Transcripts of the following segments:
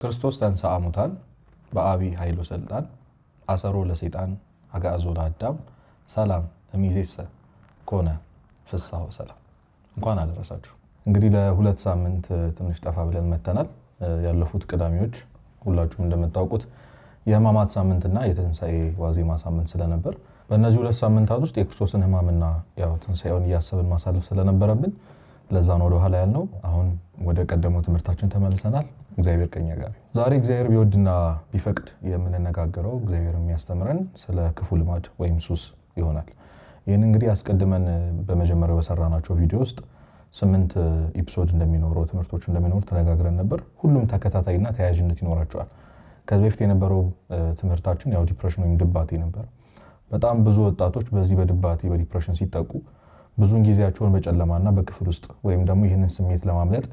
ክርስቶስ ተንሥአ እሙታን በዐቢይ ኃይል ወሥልጣን አሰሮ ለሰይጣን አግዓዞ ለአዳም ሰላም እምይእዜሰ ኮነ ፍስሐ ወሰላም። እንኳን አደረሳችሁ። እንግዲህ ለ2 ሳምንት ትንሽ ጠፋ ብለን መተናል። ያለፉት ቅዳሜዎች ሁላችሁም እንደምታውቁት የሕማማት ሳምንትና የትንሣኤ ዋዜማ ሳምንት ስለነበር በእነዚህ 2 ሳምንታት ውስጥ የክርስቶስን ሕማምና ያው ትንሣኤውን እያሰብን ማሳለፍ ስለነበረብን ለዛ ነው ወደ ኋላ ያልነው። አሁን ወደ ቀደመው ትምህርታችን ተመልሰናል። እግዚአብሔር ከኛ ጋር ይሁን። ዛሬ እግዚአብሔር ቢወድና ቢፈቅድ የምንነጋገረው እግዚአብሔር የሚያስተምረን ስለ ክፉ ልማድ ወይም ሱስ ይሆናል። ይህን እንግዲህ አስቀድመን በመጀመሪያው በሰራናቸው ቪዲዮ ውስጥ 8 episode እንደሚኖረው ትምህርቶች እንደሚኖሩ ተነጋግረን ነበር። ሁሉም ተከታታይና ተያያዥነት ይኖራቸዋል። ከዚህ በፊት የነበረው ትምህርታችን ያው depression ወይም ድባቴ ነበር። በጣም ብዙ ወጣቶች በዚህ በድባቴ በ depression ሲጠቁ ብዙን ጊዜያቸውን በጨለማና በክፍል ውስጥ ወይም ደግሞ ይህንን ስሜት ለማምለጥ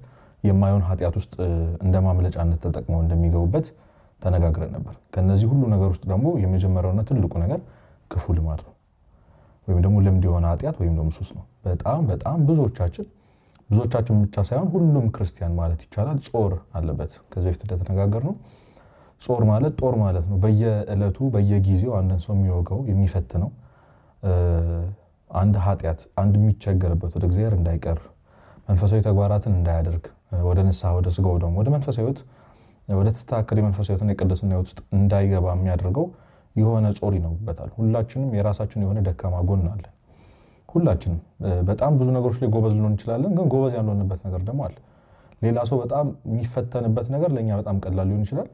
የማይሆን ኃጢአት ውስጥ እንደ ማምለጫነት ተጠቅመው እንደሚገቡበት ተነጋግረን ነበር። ከነዚህ ሁሉ ነገር ውስጥ ደግሞ የመጀመሪያውና ትልቁ ነገር ክፉ ልማድ ነው፣ ወይም ደግሞ ልምድ የሆነ ኃጢአት ወይም ደግሞ ሱስ ነው። በጣም በጣም ብዙዎቻችን ብቻ ሳይሆን ሁሉም ክርስቲያን ማለት ይቻላል ጾር አለበት። ከዚህ በፊት እንደተነጋገርነው ጾር ማለት ጦር ማለት ነው። በየዕለቱ በየጊዜው አንድን ሰው የሚወጋው የሚፈትነው አንድ ኃጢአት፣ አንድ የሚቸገርበት ወደ እግዚአብሔር እንዳይቀር መንፈሳዊ ተግባራትን እንዳያደርግ ወደ ንስሐ ወደ ስጋው ደግሞ ወደ መንፈሳዊ ሕይወት ወደ ተስተካከለ የመንፈሳዊ ሕይወትና የቅድስና ሕይወት ውስጥ እንዳይገባ የሚያደርገው የሆነ ጾር ይኖርበታል። ሁላችንም የራሳችን የሆነ ደካማ ጎን አለን። ሁላችንም በጣም ብዙ ነገሮች ላይ ጎበዝ ልንሆን እንችላለን፣ ግን ጎበዝ ያልሆንበት ነገር ደግሞ አለ። ሌላ ሰው በጣም የሚፈተንበት ነገር ለኛ በጣም ቀላል ሊሆን ይችላል።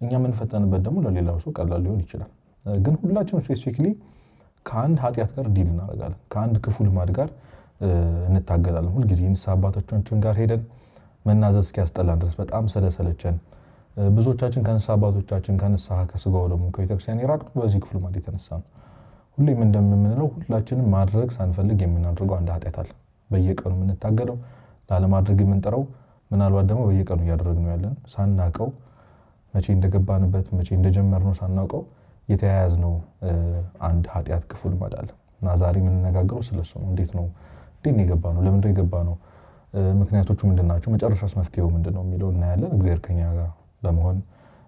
እኛ የምንፈተንበት ደግሞ ለሌላው ሰው ቀላል ሊሆን ይችላል። ግን ሁላችንም specifically ከአንድ ኃጢአት ጋር deal እናደርጋለን፣ ከአንድ ክፉ ልማድ ጋር እንታገላለን። ሁልጊዜ ንስሐ አባቶቻችን ጋር ሄደን መናዘዝ እስኪያስጠላን ድረስ በጣም ስለሰለቸን ብዙዎቻችን ከንስሐ አባቶቻችን ከንስሐ ከስጋው ደግሞ ከቤተክርስቲያን የራቅነው በዚህ ክፉ ልማድ የተነሳ ነው። ሁሌም እንደምንለው ሁላችንም ማድረግ ሳንፈልግ የምናደርገው አንድ ኃጢአት አለ። በየቀኑ የምንታገለው ላለማድረግ የምንጠራው ምናልባት ደግሞ በየቀኑ እያደረግነው ያለን ሳናቀው መቼ እንደገባንበት መቼ እንደጀመርነው ሳናውቀው የተያያዝነው አንድ ኃጢአት ክፉ ልማድ አለ። እና ዛሬ የምንነጋገረው ስለሱ ነው። እንዴት ነው እንዴት ነው የገባነው? ለምንድን ነው የገባነው? ምክንያቶቹ ምንድን ናቸው? መጨረሻስ መፍትሄው ምንድን ነው የሚለው እናያለን። እግዚአብሔር ከኛ ጋር በመሆን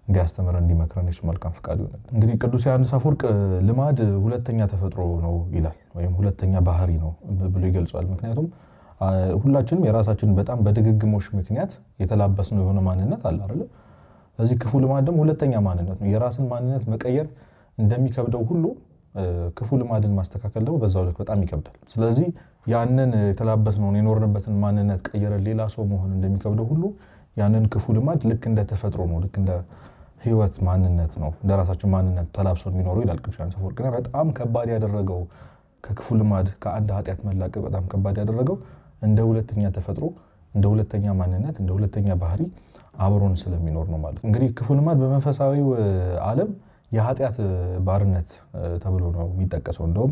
እንዲያስተምረን እንዲመክረን የሱ መልካም ፍቃድ ይሁንልን። እንግዲህ ቅዱስ ዮሐንስ አፈወርቅ ልማድ ሁለተኛ ተፈጥሮ ነው ይላል፣ ወይም ሁለተኛ ባህሪ ነው ብሎ ይገልጸዋል። ምክንያቱም ሁላችንም የራሳችን በጣም በድግግሞሽ ምክንያት የተላበስነው የሆነ ማንነት አለ አይደል? ስለዚህ ክፉ ልማድ ደግሞ ሁለተኛ ማንነት ነው። የራስን ማንነት መቀየር እንደሚከብደው ሁሉ ክፉ ልማድን ማስተካከል ደግሞ በዛው ልክ በጣም ይከብዳል። ስለዚህ ያንን የተላበስነውን የኖርንበትን ማንነት ቀይረን ሌላ ሰው መሆን እንደሚከብደው ሁሉ ያንን ክፉ ልማድ ልክ እንደ ተፈጥሮ ነው፣ ልክ እንደ ህይወት ማንነት ነው፣ እንደ ራሳችን ማንነት ተላብሶ የሚኖረው ይላል ቅዱስ ዮሐንስ አፈወርቅ። እና በጣም ከባድ ያደረገው ከክፉ ልማድ ከአንድ ኃጢአት መላቀቅ በጣም ከባድ ያደረገው እንደ ሁለተኛ ተፈጥሮ እንደ ሁለተኛ ማንነት እንደ ሁለተኛ ባህሪ አብሮን ስለሚኖር ነው ማለት ነው። እንግዲህ ክፉ ልማድ በመንፈሳዊው ዓለም የኃጢአት ባርነት ተብሎ ነው የሚጠቀሰው። እንደውም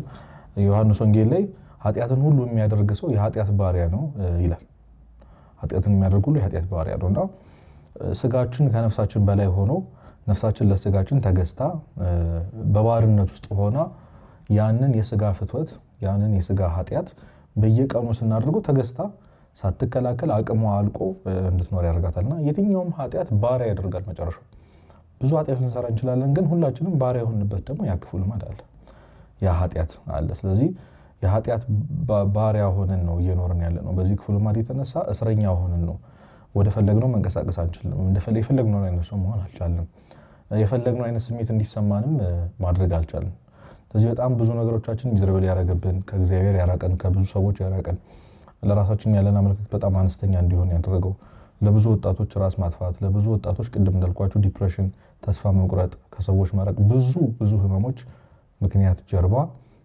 ዮሐንስ ወንጌል ላይ ኃጢአትን ሁሉ የሚያደርግ ሰው የኃጢአት ባሪያ ነው ይላል። ኃጢአትን የሚያደርግ ሁሉ የኃጢአት ባሪያ ነው። እና ስጋችን ከነፍሳችን በላይ ሆኖ ነፍሳችን ለስጋችን ተገዝታ በባርነት ውስጥ ሆና ያንን የስጋ ፍትወት ያንን የስጋ ኃጢአት በየቀኑ ስናደርገው ተገዝታ ሳትከላከል አቅሟ አልቆ እንድትኖር ያደርጋታል። እና የትኛውም ኃጢአት ባሪያ ያደርጋል። መጨረሻው ብዙ ኃጢአት ልንሰራ እንችላለን፣ ግን ሁላችንም ባሪያ የሆንበት ደግሞ ያ ክፉ ልማድ አለ፣ ያ ኃጢአት አለ። ስለዚህ የኃጢአት ባሪያ ሆነን ነው እየኖርን ያለነው። በዚህ ክፉ ልማድ የተነሳ እስረኛ ሆነን ነው። ወደ ፈለግነው መንቀሳቀስ አንችልም። የፈለግነውን አይነት ሰው መሆን አልቻልንም። የፈለግነው አይነት ስሜት እንዲሰማንም ማድረግ አልቻልንም። ስለዚህ በጣም ብዙ ነገሮቻችን miserable ያደረገብን፣ ከእግዚአብሔር ያራቀን፣ ከብዙ ሰዎች ያራቀን፣ ለራሳችን ያለን አመለካከት በጣም አነስተኛ እንዲሆን ያደረገው፣ ለብዙ ወጣቶች ራስ ማጥፋት፣ ለብዙ ወጣቶች ቅድም እንዳልኳችሁ depression፣ ተስፋ መቁረጥ፣ ከሰዎች መራቅ፣ ብዙ ብዙ ህመሞች ምክንያት ጀርባ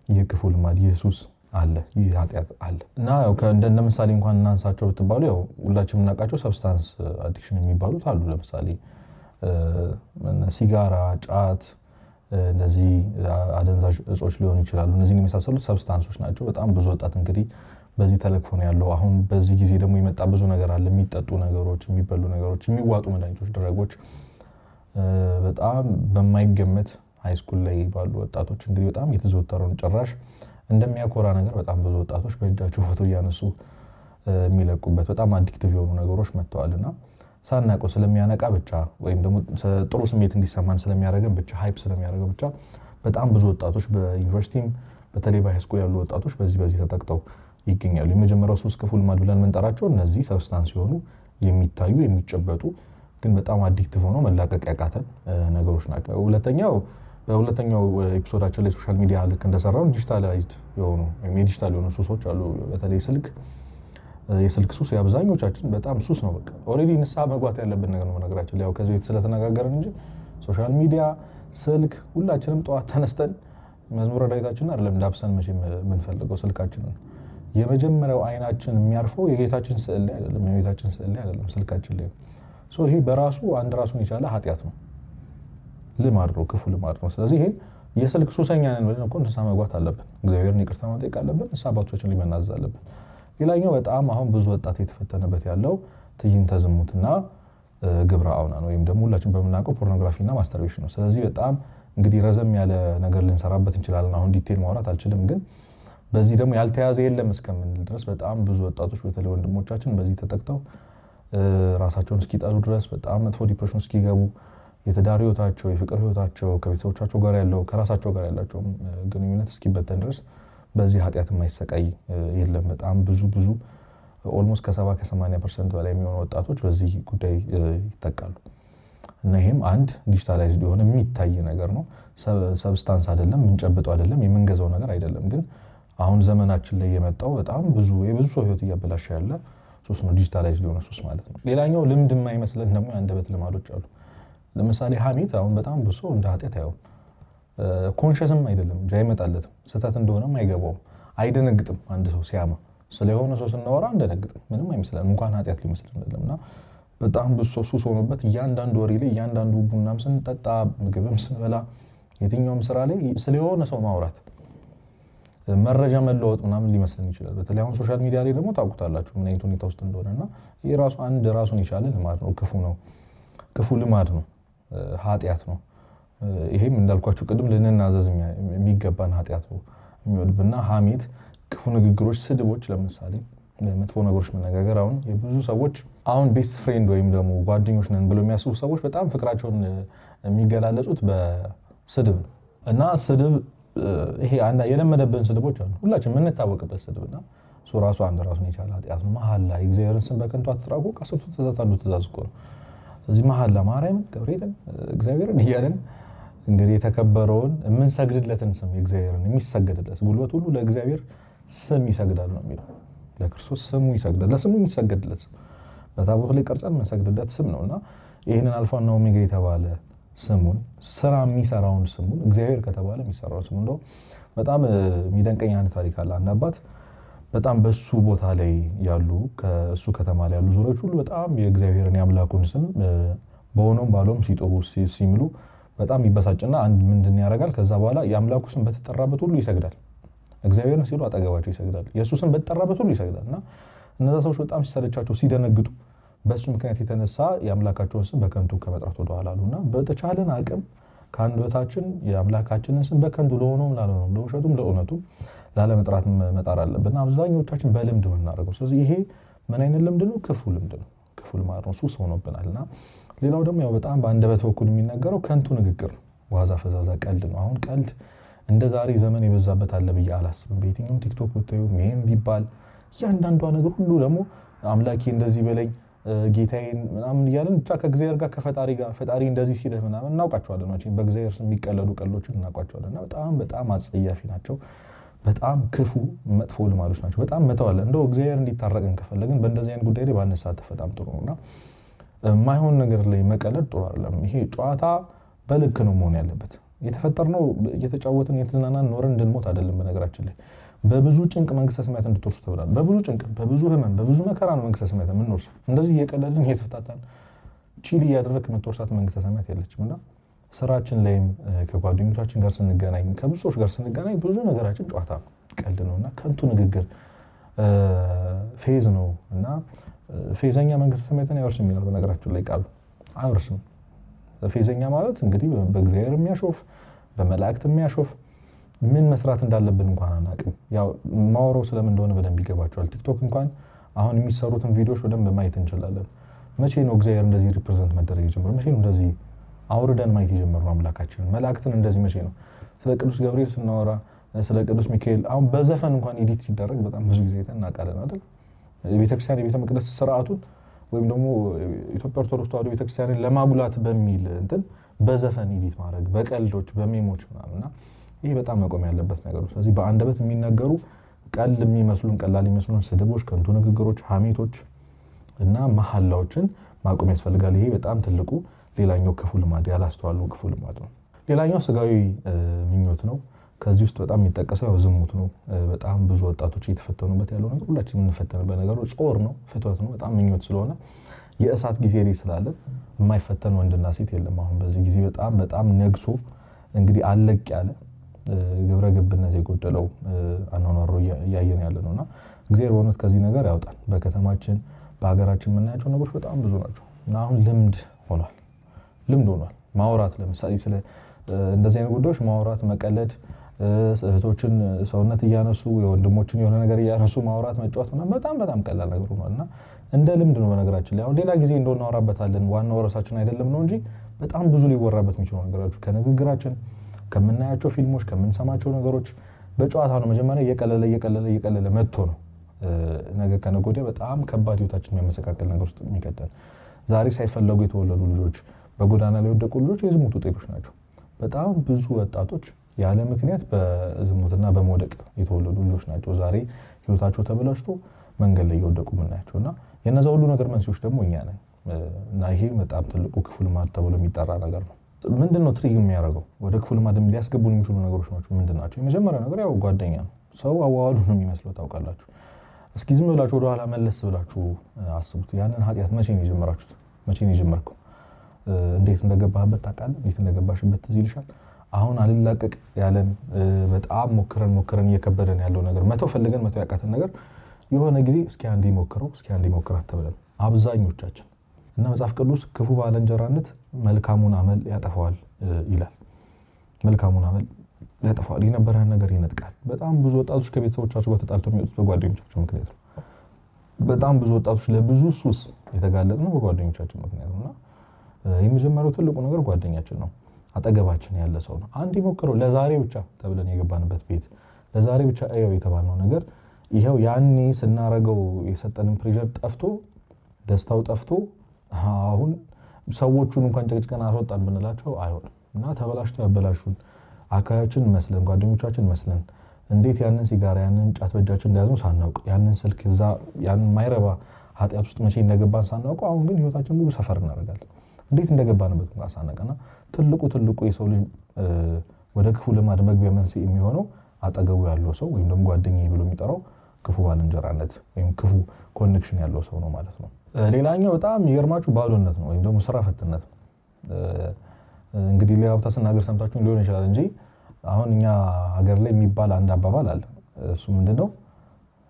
ይህ ክፉ ልማድ ይህ ሱስ አለ፣ ይህ ኃጢአት አለ። እና ያው እንደ ምሳሌ እንኳን እናንሳቸው ብትባሉ ያው ሁላችንም የምናውቃቸው substance addiction የሚባሉት አሉ። ለምሳሌ ሲጋራ፣ ጫት፣ እንደዚህ አደንዛዥ እጾች ሊሆኑ ይችላሉ። እነዚህን የመሳሰሉት substance ኦች ናቸው። በጣም ብዙ ወጣት እንግዲህ በዚህ ተለክፎ ነው ያለው። አሁን በዚህ ጊዜ ደግሞ የመጣ ብዙ ነገር አለ። የሚጠጡ ነገሮች፣ የሚበሉ ነገሮች፣ የሚዋጡ መድኃኒቶች፣ drug ኦች በጣም በማይገመት high school ላይ ባሉ ወጣቶች እንግዲህ በጣም የተዘወተረውን ጭራሽ እንደሚያኮራ ነገር በጣም ብዙ ወጣቶች በእጃቸው ፎቶ እያነሱ የሚለቁበት በጣም addictive የሆኑ ነገሮች መጥተዋልና ሳናውቀው ስለሚያነቃ ብቻ ወይም ደግሞ ጥሩ ስሜት እንዲሰማን ስለሚያደርገን ብቻ፣ hype ስለሚያደርገን ብቻ በጣም ብዙ ወጣቶች በዩኒቨርሲቲም በተለይ በ high school ያሉ ወጣቶች በዚህ ተጠቅተው ይገኛሉ። የመጀመሪያው ሱስ ክፉ ልማድ ብለን የምንጠራቸው እነዚህ substance ሲሆኑ የሚታዩ የሚጨበጡ ግን በጣም addictive ሆኖ መላቀቅ ያቃተን ነገሮች ናቸው። በሁለተኛው episode ኣችን ላይ social media ልክ እንደሰራው digitalized የሆኑ ወይም የዲጂታል የሆኑ ሱሶች አሉ። በተለይ የስልክ ሱስ የአብዛኞቻችን በጣም ሱስ ነው። በቃ already ንስሐ መግባት ያለብን ነገር ነው። በነገራችን ላይ ያው ከዚህ በፊት ስለተነጋገርን እንጂ social media፣ ስልክ ሁላችንም ጠዋት ተነስተን መዝሙረ ዳዊታችንን አይደለም ዳብሰን መቼም የምንፈልገው ስልካችንን። የመጀመሪያው አይናችን የሚያርፈው የጌታችን ስዕል ላይ አይደለም፣ የጌታችን ስዕል ላይ አይደለም፣ ስልካችን ላይ ነው። So ይሄ በራሱ አንድ ራሱን የቻለ ኃጢአት ነው፣ ልማድ ነው፣ ክፉ ልማድ ነው። ስለዚህ ይሄን የስልክ ሱሰኛ ነን ብለን እኮ ንስሐ መግባት አለብን። እግዚአብሔርን ይቅርታ መጠየቅ አለብን። ንስሐ አባቶችን ሊመናዘዝ አለብን። ሌላኛው በጣም አሁን ብዙ ወጣት የተፈተነበት ያለው ትዕይንተ ዝሙትና ግብረ አውናን ወይም ደግሞ ሁላችን በምናውቀው pornography ና masturbation ነው። ስለዚህ በጣም እንግዲህ ረዘም ያለ ነገር ልንሰራበት እንችላለን። አሁን detail ማውራት አልችልም፣ ግን በዚህ ደግሞ ያልተያዘ የለም እስከምንል ድረስ በጣም ብዙ ወጣቶች በተለይ ወንድሞቻችን በዚህ ተጠቅተው ራሳቸውን እስኪጠሉ ድረስ በጣም መጥፎ depression እስኪገቡ የትዳር ህይወታቸው፣ የፍቅር ህይወታቸው፣ ከቤተሰቦቻቸው ጋር ያለው ከራሳቸው ጋር ያላቸው ግንኙነት እስኪበተን ድረስ በዚህ ኃጢአት የማይሰቃይ የለም። በጣም ብዙ ብዙ almost ከ70 ከ80% በላይ የሚሆኑ ወጣቶች በዚህ ጉዳይ ይጠቃሉ። እና ይሄም አንድ digitalized የሆነ የሚታይ ነገር ነው። substance አይደለም፣ የምንጨብጠው አይደለም፣ የምንገዛው ነገር አይደለም። ግን አሁን ዘመናችን ላይ የመጣው በጣም ብዙ የብዙ ሰው ህይወት እያበላሸ ያለ ሱስ ነው፣ digitalized የሆነ ሱስ ማለት ነው። ሌላኛው ልምድ የማይመስለን ደግሞ የአንደበት ልማዶች አሉ። ለምሳሌ ሀሜት አሁን በጣም ብዙ ሰው እንደ ኃጢአት አየውም። conscious ም አይደለም እንጂ አይመጣለትም፣ ስህተት እንደሆነም አይገባውም፣ አይደነግጥም። አንድ ሰው ሲያማ ስለሆነ ሰው ስናወራ አንደነግጥም፣ ምንም አይመስለንም፣ እንኳን ኃጢአት ሊመስለን አይደለም። እና በጣም ብዙ ሰው ሱስ ሆኖበት እያንዳንዱ ወሬ ላይ፣ እያንዳንዱ ቡናም ስንጠጣ፣ ምግብም ስንበላ፣ የትኛውም ስራ ላይ ስለሆነ ሰው ማውራት፣ መረጃ መለወጥ ምናምን ሊመስለን ይችላል። በተለይ አሁን social media ላይ ደግሞ ታውቁታላችሁ ምን አይነት ሁኔታ ውስጥ እንደሆነ። እና ይሄ ራሱ አንድ ራሱን የቻለ ልማድ ነው፣ ክፉ ነው፣ ክፉ ልማድ ነው፣ ኃጢአት ነው። ይሄም እንዳልኳችሁ ቅድም ልንናዘዝ የሚገባን ኃጢአት ነው የሚወድብና ሀሜት፣ ክፉ ንግግሮች፣ ስድቦች፣ ለምሳሌ መጥፎ ነገሮች መነጋገር። አሁን የብዙ ሰዎች አሁን best friend ወይም ደግሞ ጓደኞች ነን ብለው የሚያስቡ ሰዎች በጣም ፍቅራቸውን የሚገላለጹት በስድብ ነው። እና ስድብ ይሄ የለመደብን ስድቦች አሉ፣ ሁላችን የምንታወቅበት ስድብ እና እሱ ራሱ አንድ ራሱን የቻለ ኃጢአት ነው። መሐላ፣ የእግዚአብሔርን ስም በከንቱ አትጥራ እኮ ከአስርቱ ትእዛዛት አንዱ ትእዛዝ እኮ ነው። ስለዚህ መሐላ ማርያምን፣ ገብርኤልን፣ እግዚአብሔርን እያልን እንግዲህ የተከበረውን የምንሰግድለትን ስም የእግዚአብሔርን የሚሰገድለት ጉልበት ሁሉ ለእግዚአብሔር ስም ይሰግዳል ነው የሚለው። ለክርስቶስ ስሙ ይሰግዳል፣ ለስሙ የሚሰገድለት ስም በታቦት ላይ ቀርጸን የምንሰግድለት ስም ነው። እና ይህንን አልፋና ኦሜጋ የተባለ ስሙን፣ ስራ የሚሰራውን ስሙን፣ እግዚአብሔር ከተባለ የሚሰራውን ስሙ። እንደው በጣም የሚደንቀኝ አንድ ታሪክ አለ። አንድ አባት በጣም በሱ ቦታ ላይ ያሉ ከሱ ከተማ ላይ ያሉ ዙሪያዎች ሁሉ በጣም የእግዚአብሔርን የአምላኩን ስም በሆነውም ባለውም ሲጥሩ ሲምሉ በጣም ይበሳጭና አንድ ምንድን ያደርጋል? ከዛ በኋላ የአምላኩ ስም በተጠራበት ሁሉ ይሰግዳል። እግዚአብሔርን ሲሉ አጠገባቸው ይሰግዳል። የእሱ ስም በተጠራበት ሁሉ ይሰግዳል። እና እነዛ ሰዎች በጣም ሲሰለቻቸው ሲደነግጡ በሱ ምክንያት የተነሳ የአምላካቸውን ስም በከንቱ ከመጥራት ወደኋላ አሉና በተቻለን አቅም ከአንደበታችን የአምላካችንን ስም በከንቱ ለሆነውም ላልሆነውም ለውሸቱም ለእውነቱም ላለመጥራት መጣር አለብን። አብዛኞቻችን በልምድ ነው የምናደርገው። ስለዚህ ይሄ ምን አይነት ልምድ ነው? ክፉ ልምድ ነው። ክፉ ልማድ ነው። ሱስ ሆኖብናል። እና ሌላው ደግሞ ያው በጣም በአንደበት በኩል የሚነገረው ከንቱ ንግግር ነው። ዋዛ ፈዛዛ ቀልድ ነው። አሁን ቀልድ እንደ ዛሬ ዘመን የበዛበት አለ ብዬ አላስብም። በየትኛውም ቲክቶክ ብታዩ meme ቢባል እያንዳንዷ ነገር ሁሉ ደግሞ አምላኬ እንደዚህ በለኝ ጌታዬን ምናምን እያለን ብቻ ከእግዚአብሔር ጋር ከፈጣሪ ጋር ፈጣሪ እንደዚህ ሲልህ ምናምን እናውቃቸዋለን። መቼም በእግዚአብሔር ስም የሚቀለዱ ቀልዶችን እናውቃቸዋለን። እና በጣም በጣም አጸያፊ ናቸው። በጣም ክፉ መጥፎ ልማዶች ናቸው። በጣም መተዋለን። እንደው እግዚአብሔር እንዲታረቅን ከፈለግን በእንደዚህ አይነት ጉዳይ ላይ ባንሳተፍ በጣም ጥሩ ነውና የማይሆን ነገር ላይ መቀለድ ጥሩ አይደለም። ይሄ ጨዋታ በልክ ነው መሆን ያለበት። የተፈጠርነው እየተጫወትን እየተዝናናን ኖረን እንድንሞት አይደለም። በነገራችን ላይ በብዙ ጭንቅ መንግስተ ሰማያት እንድትወርሱ ተብሏል። በብዙ ጭንቅ፣ በብዙ ህመም፣ በብዙ መከራ ነው መንግስተ ሰማያት የምንወርሰው። እንደዚህ እየቀለድን እየተፈታታን chill እያደረግክ የምትወርሳት መንግስተ ሰማያት የለችም። እና ስራችን ላይም ከጓደኞቻችን ጋር ስንገናኝ ከብዙ ሰዎች ጋር ስንገናኝ ብዙ ነገራችን ጨዋታ ነው፣ ቀልድ ነው እና ከንቱ ንግግር ፌዝ ነው። እና ፌዘኛ መንግስተ ሰማያትን አይወርስም ይላል። በነገራችን ላይ ቃሉ አይወርስም። ፌዘኛ ማለት እንግዲህ በእግዚአብሔር የሚያሾፍ በመላእክት የሚያሾፍ ምን መስራት እንዳለብን እንኳን አናውቅም። ያው ማወራው ስለምን እንደሆነ በደንብ ይገባቸዋል። ቲክቶክ እንኳን አሁን የሚሰሩትን ቪዲዮዎች በደንብ ማየት እንችላለን። መቼ ነው እግዚአብሔር እንደዚህ represent መደረግ የጀመረው? መቼ ነው እንደዚህ አውርደን ማየት የጀመርነው አምላካችንን መላእክትን እንደዚህ መቼ ነው? ስለ ቅዱስ ገብርኤል ስናወራ፣ ስለ ቅዱስ ሚካኤል አሁን በዘፈን እንኳን edit ሲደረግ በጣም ብዙ ጊዜ አይተን እናውቃለን አይደል? የቤተክርስቲያን የቤተ መቅደስ ስርዓቱን ወይም ደግሞ ኢትዮጵያ ኦርቶዶክስ ተዋሕዶ ቤተክርስቲያንን ለማጉላት በሚል እንትን በዘፈን edit ማድረግ፣ በቀልዶች፣ በ meme ኦች ምናምን እና ይሄ በጣም መቆም ያለበት ነገር ነው። ስለዚህ በአንደበት የሚነገሩ ቀልድ የሚመስሉን ቀላል የሚመስሉን ስድቦች፣ ከንቱ ንግግሮች፣ ሀሜቶች እና መሐላዎችን ማቆም ያስፈልጋል። ይሄ በጣም ትልቁ ሌላኛው ክፉ ልማድ ያላስተዋልነው ክፉ ልማድ ነው። ሌላኛው ስጋዊ ምኞት ነው። ከዚህ ውስጥ በጣም የሚጠቀሰው ያው ዝሙት ነው። በጣም ብዙ ወጣቶች እየተፈተኑበት ያለው ነገር ሁላችንም የምንፈተንበት ነገር ጾር ነው፣ ፍትወት ነው። በጣም ምኞት ስለሆነ የእሳት ጊዜ ላይ ስላለን የማይፈተን ወንድና ሴት የለም። አሁን በዚህ ጊዜ በጣም በጣም ነግሶ እንግዲህ አለቅ ያለ ግብረ ገብነት የጎደለው አኗኗር እያየን ያለ ነውና እግዚአብሔር በእውነት ከዚህ ነገር ያውጣን። በከተማችን በሀገራችን የምናያቸው ነገሮች በጣም ብዙ ናቸው እና አሁን ልምድ ሆኗል። ልምድ ሆኗል ማውራት፣ ለምሳሌ ስለ እንደዚህ አይነት ጉዳዮች ማውራት፣ መቀለድ፣ እህቶችን ሰውነት እያነሱ የወንድሞችን የሆነ ነገር እያነሱ ማውራት፣ መጫወት ምናምን በጣም በጣም ቀላል ነገር ሆኗል እና እንደ ልምድ ነው። በነገራችን ላይ አሁን ሌላ ጊዜ እንደው እናወራበታለን፣ ዋናው ርዕሳችን አይደለም ነው እንጂ በጣም ብዙ ሊወራበት የሚችለው ነገሮች ከንግግራችን፣ ከምናያቸው ፊልሞች፣ ከምንሰማቸው ነገሮች በጨዋታ ነው መጀመሪያ እየቀለለ እየቀለለ እየቀለለ መጥቶ ነው ነገ ከነገ ወዲያ በጣም ከባድ ህይወታችን የሚያመሰቃቅል ነገር ውስጥ የሚቀጥል። ዛሬ ሳይፈለጉ የተወለዱ ልጆች፣ በጎዳና ላይ የወደቁ ልጆች የዝሙት ውጤቶች ናቸው። በጣም ብዙ ወጣቶች ያለ ምክንያት በዝሙትና በመውደቅ የተወለዱ ልጆች ናቸው። ዛሬ ህይወታቸው ተበላሽቶ መንገድ ላይ እየወደቁ የምናያቸው እና የነዛ ሁሉ ነገር መንስኤዎች ደግሞ እኛ ነን እና ይሄ በጣም ትልቁ ክፉ ልማድ ተብሎ የሚጠራ ነገር ነው። ምንድነው trig የሚያደርገው? ወደ ክፉ ልማድ ሊያስገቡን የሚችሉ ነገሮች ናቸው። ምንድን ናቸው? የመጀመሪያው ነገር ያው ጓደኛ ነው። ሰው አዋዋሉ ነው የሚመስለው ታውቃላችሁ። እስኪ ዝም ብላችሁ ወደኋላ መለስ ብላችሁ አስቡት። ያንን ኃጢአት መቼ ነው የጀመራችሁት? መቼ ነው የጀመርከው? እንዴት እንደገባህበት ታውቃለህ? እንዴት እንደገባሽበት ትዝ ይልሻል? አሁን አልላቀቅ ያለን በጣም ሞክረን ሞክረን እየከበደን ያለው ነገር፣ መተው ፈልገን መተው ያቃተን ነገር የሆነ ጊዜ እስኪ አንዴ ሞክረው፣ እስኪ አንዴ ሞክራት ተብለን አብዛኞቻችን እና መጽሐፍ ቅዱስ ክፉ ባልንጀራነት መልካሙን አመል ያጠፋዋል ይላል። መልካሙን አመል ያጠፋዋል፣ የነበረህን ነገር ይነጥቃል። በጣም ብዙ ወጣቶች ከቤተሰቦቻቸው ጋር ተጣልተው የሚወጡት በጓደኞቻቸው ምክንያት ነው። በጣም ብዙ ወጣቶች ለብዙ ሱስ የተጋለጥነው በጓደኞቻችን ምክንያት ነውና የመጀመሪያው ትልቁ ነገር ጓደኛችን ነው፣ አጠገባችን ያለ ሰው ነው። አንድ ሞክረው ለዛሬ ብቻ ተብለን የገባንበት ቤት፣ ለዛሬ ብቻ እየው የተባልነው ነገር ይኸው ያኔ ስናረገው የሰጠንን pressure ጠፍቶ፣ ደስታው ጠፍቶ አሁን ሰዎቹን እንኳን ጨቅጭቀን አስወጣን ብንላቸው አይሆንም እና ተበላሽተው ያበላሹን አካባቢያችን መስለን ጓደኞቻችን መስለን እንዴት ያንን ሲጋራ ያንን ጫት በእጃችን እንደያዝነው ሳናውቅ፣ ያንን ስልክ እዛ ያንን ማይረባ ኃጢአት ውስጥ መቼ እንደገባን ሳናውቀው አሁን ግን ህይወታችን ሙሉ ሰፈር እናደርጋለን። እንዴት እንደገባንበት እንኳን ሳናውቅና ትልቁ ትልቁ የሰው ልጅ ወደ ክፉ ልማድ መግቢያ መንስኤ የሚሆነው አጠገቡ ያለው ሰው ወይም ደግሞ ጓደኛዬ ብሎ የሚጠራው ክፉ ባልንጀራነት ወይም ክፉ connection ያለው ሰው ነው ማለት ነው። ሌላኛው በጣም የሚገርማችሁ ባዶነት ነው ወይም ደግሞ ስራ ፈትነት ነው። እንግዲህ ሌላ ቦታ ስናገር ሰምታችሁ ሊሆን ይችላል እንጂ አሁን እኛ ሀገር ላይ የሚባል አንድ አባባል አለ። እሱ ምንድነው?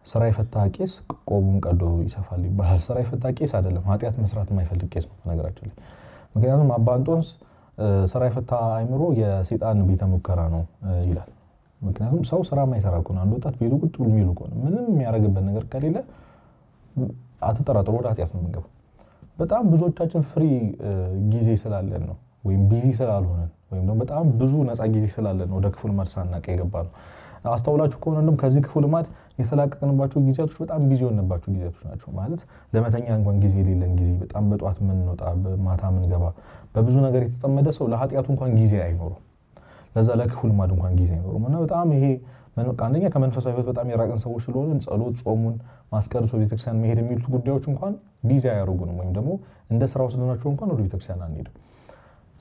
ስራ የፈታ ቄስ ቆቡን ቀዶ ይሰፋል ይባላል። ስራ የፈታ ቄስ አይደለም፣ ኃጢአት መስራት የማይፈልግ ቄስ ነው በነገራችን ላይ። ምክንያቱም አባ እንጦንስ ስራ የፈታ አእምሮ የሰይጣን ቤተ ሙከራ ነው ይላል። ምክንያቱም ሰው ስራ የማይሰራ ከሆነ፣ አንድ ወጣት ቤቱ ቁጭ ብሎ የሚውል ከሆነ፣ ምንም የሚያደርግበት ነገር ከሌለ አትጠራጥሩ ወደ ኃጢአት ነው የምንገባው። በጣም ብዙዎቻችን free ጊዜ ስላለን ነው ወይም busy ስላልሆነን ወይም ደግሞ በጣም ብዙ ነፃ ጊዜ ስላለን ወደ ክፉ ልማድ ሳናውቅ የገባነው። አስተውላችሁ ከሆነ እንደውም ከዚህ ክፉ ልማድ የተላቀቅንባቸው ጊዜያቶች በጣም busy የሆንባቸው ጊዜያቶች ናቸው። ማለት ለመተኛ እንኳን ጊዜ የሌለን ጊዜ፣ በጣም በጧት የምንወጣ በማታ የምንገባ፣ በብዙ ነገር የተጠመደ ሰው ለኃጢአቱ እንኳን ጊዜ አይኖረውም። ለዛ ለክፉ ልማድ እንኳን ጊዜ አይኖረውም። እና በጣም ይሄ አንደኛ ከመንፈሳዊ ህይወት በጣም የራቅን ሰዎች ስለሆንን ጸሎት፣ ጾሙን፣ ማስቀደስ፣ ቤተክርስቲያን መሄድ የሚሉት ጉዳዮች እንኳን busy አያደርጉንም ወይም ደግሞ እንደ ስራ ወስደናቸው እንኳን ወደ ቤተክርስቲያን አንሄድም።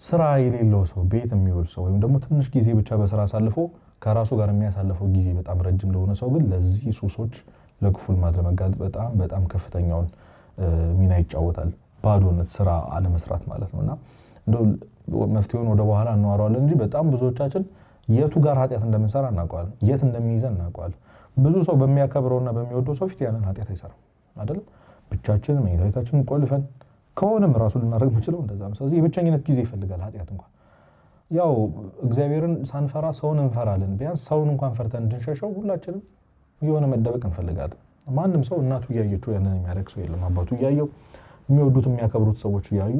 ስራ የሌለው ሰው፣ ቤት የሚውል ሰው ወይም ደግሞ ትንሽ ጊዜ ብቻ በስራ አሳልፎ ከራሱ ጋር የሚያሳልፈው ጊዜ በጣም ረጅም ለሆነ ሰው ግን ለዚህ ሱሶች ለክፉ ልማድ ለመጋለጥ በጣም በጣም ከፍተኛውን ሚና ይጫወታል። ባዶነት፣ ስራ አለመስራት ማለት ነውና እንደው መፍትሄውን ወደ በኋላ እናወራዋለን እንጂ በጣም ብዙዎቻችን የቱ ጋር ኃጢአት እንደምንሰራ እናውቀዋለን፣ የት እንደሚይዘን እናውቀዋለን። ብዙ ሰው በሚያከብረውና በሚወደው ሰው ፊት ያንን ኃጢአት አይሰራም አይደል? ብቻችንን መኝታ ቤታችንን ቆልፈን ከሆነም ራሱ ልናደርግ የምንችለው እንደዛ ነው። ስለዚህ የብቸኝነት ጊዜ ይፈልጋል ኃጢአት እንኳን። ያው እግዚአብሔርን ሳንፈራ ሰውን እንፈራለን። ቢያንስ ሰውን እንኳን ፈርተን እንድንሸሸው ሁላችንም የሆነ መደበቅ እንፈልጋለን። ማንም ሰው እናቱ እያየችው ያንን የሚያደርግ ሰው የለም። አባቱ እያየው የሚወዱት የሚያከብሩት ሰዎች እያዩ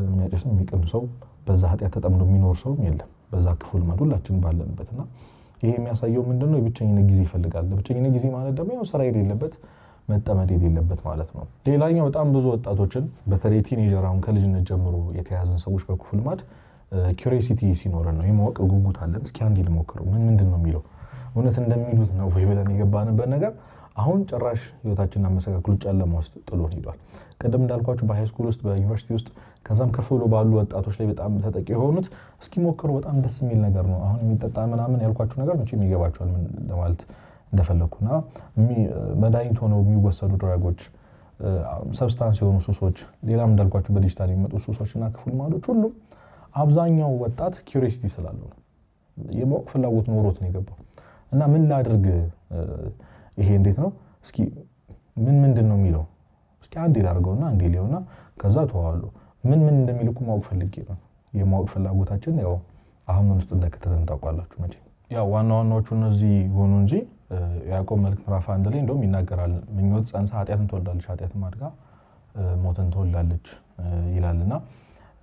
የሚያጨስ የሚቅም ሰው በዛ ኃጢአት ተጠምዶ የሚኖር ሰውም የለም። በዛ ክፉ ልማድ ሁላችን ባለንበትና ይሄ የሚያሳየው ምንድነው? የብቸኝነት ጊዜ ይፈልጋል። የብቸኝነት ጊዜ ማለት ደግሞ ያው ስራ የሌለበት መጠመድ የሌለበት ማለት ነው። ሌላኛው በጣም ብዙ ወጣቶችን በተለይ teenager አሁን ከልጅነት ጀምሮ የተያዘን ሰዎች በክፉ ልማድ curiosity ሲኖረን ነው፣ የማወቅ ጉጉት አለን። እስኪ አንዴ ልሞክረው ምን ምንድን ነው የሚለው እውነት እንደሚሉት ነው ወይ ብለን የገባንበት ነገር አሁን ጭራሽ ህይወታችንን አመሰቃቅሎ ጨለማ ውስጥ ጥሎን ሄዷል። ቅድም እንዳልኳችሁ በ high school ውስጥ፣ በዩኒቨርሲቲ ውስጥ፣ ከዛም ከፍ ብሎ ባሉ ወጣቶች ላይ በጣም ተጠቂ የሆኑት እስኪ ሞክሩ፣ በጣም ደስ የሚል ነገር ነው። አሁን የሚጠጣ ምናምን ያልኳችሁ ነገር መቼም ይገባችኋል ምን ለማለት እንደፈለግኩና መድኃኒት ሆነው የሚወሰዱ drug ኦች፣ substance የሆኑ ሱሶች፣ ሌላም እንዳልኳችሁ በዲጂታል የሚመጡ ሱሶች እና ክፉ ልማዶች ሁሉም አብዛኛው ወጣት curiosity ስላለው ነው፣ የማወቅ ፍላጎት ኖሮት ነው የገባው። እና ምን ላድርግ፣ ይሄ እንዴት ነው፣ እስኪ ምን ምንድን ነው የሚለው፣ እስኪ አንዴ ላድርገውና አንዴ ሊሆና ከዛ ተዋሉ ምን ምን እንደሚልኩ ማወቅ ፈልጌ ነው። የማወቅ ፍላጎታችን ያው አሁን ምን ውስጥ እንደከተተን ታውቃላችሁ መቼም። ያው ዋና ዋናዎቹ እነዚህ ሆኑ እንጂ ያዕቆብ መልእክት ምዕራፍ 1 ላይ እንደውም ይናገራል። ምኞት ጸንሳ ኃጢአትን ትወልዳለች፣ ኃጢአትም አድጋ ሞትን ትወልዳለች ይላልና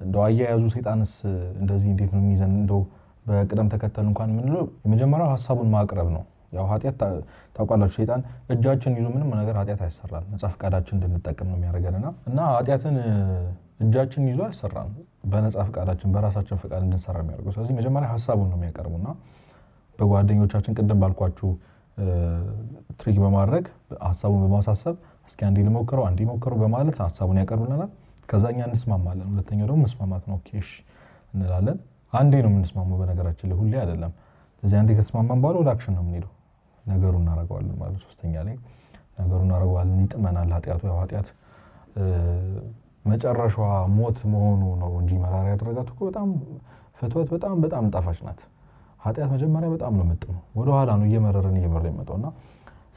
እንደው አያያዙ ሰይጣንስ እንደዚህ እንዴት ነው የሚይዘን? እንደው በቅደም ተከተል እንኳን የምንለው የመጀመሪያው ሀሳቡን ማቅረብ ነው። ያው ኃጢአት ታውቃላችሁ፣ ሰይጣን እጃችን ይዞ ምንም ነገር ኃጢአት አይሰራም። ነጻ ፈቃዳችን እንድንጠቀም ነው የሚያደርገንና እና ኃጢአትን እጃችን ይዞ አይሰራም። በነጻ ፈቃዳችን በራሳችን ፈቃድ እንድንሰራ የሚያደርገው። ስለዚህ መጀመሪያ ሀሳቡን ነው የሚያቀርቡና በጓደኞቻችን ቅድም ባልኳችሁ trick በማድረግ ሀሳቡን በማሳሰብ እስኪ አንዴ ልሞክረው አንዴ ሞክረው በማለት ሀሳቡን ያቀርብልናል። ከዛ እኛ እንስማማለን። ሁለተኛው ደግሞ መስማማት ነው። okay እሺ እንላለን። አንዴ ነው የምንስማማው በነገራችን ላይ፣ ሁሌ አይደለም። ስለዚህ አንዴ ከተስማማን በኋላ ወደ action ነው የምንሄደው። ነገሩን እናደርገዋለን ማለት ሶስተኛ ላይ ነገሩን እናደርገዋለን። ይጥመናል ኃጢአቱ። ያው ኃጢአት መጨረሻዋ ሞት መሆኑ ነው እንጂ መራራ ያደረጋት እኮ በጣም ፍትወት በጣም በጣም ጣፋጭ ናት። ኃጢአት መጀመሪያ በጣም ነው የምጥመው፣ ወደ ኋላ ነው እየመረረን እየመረረ የመጣውና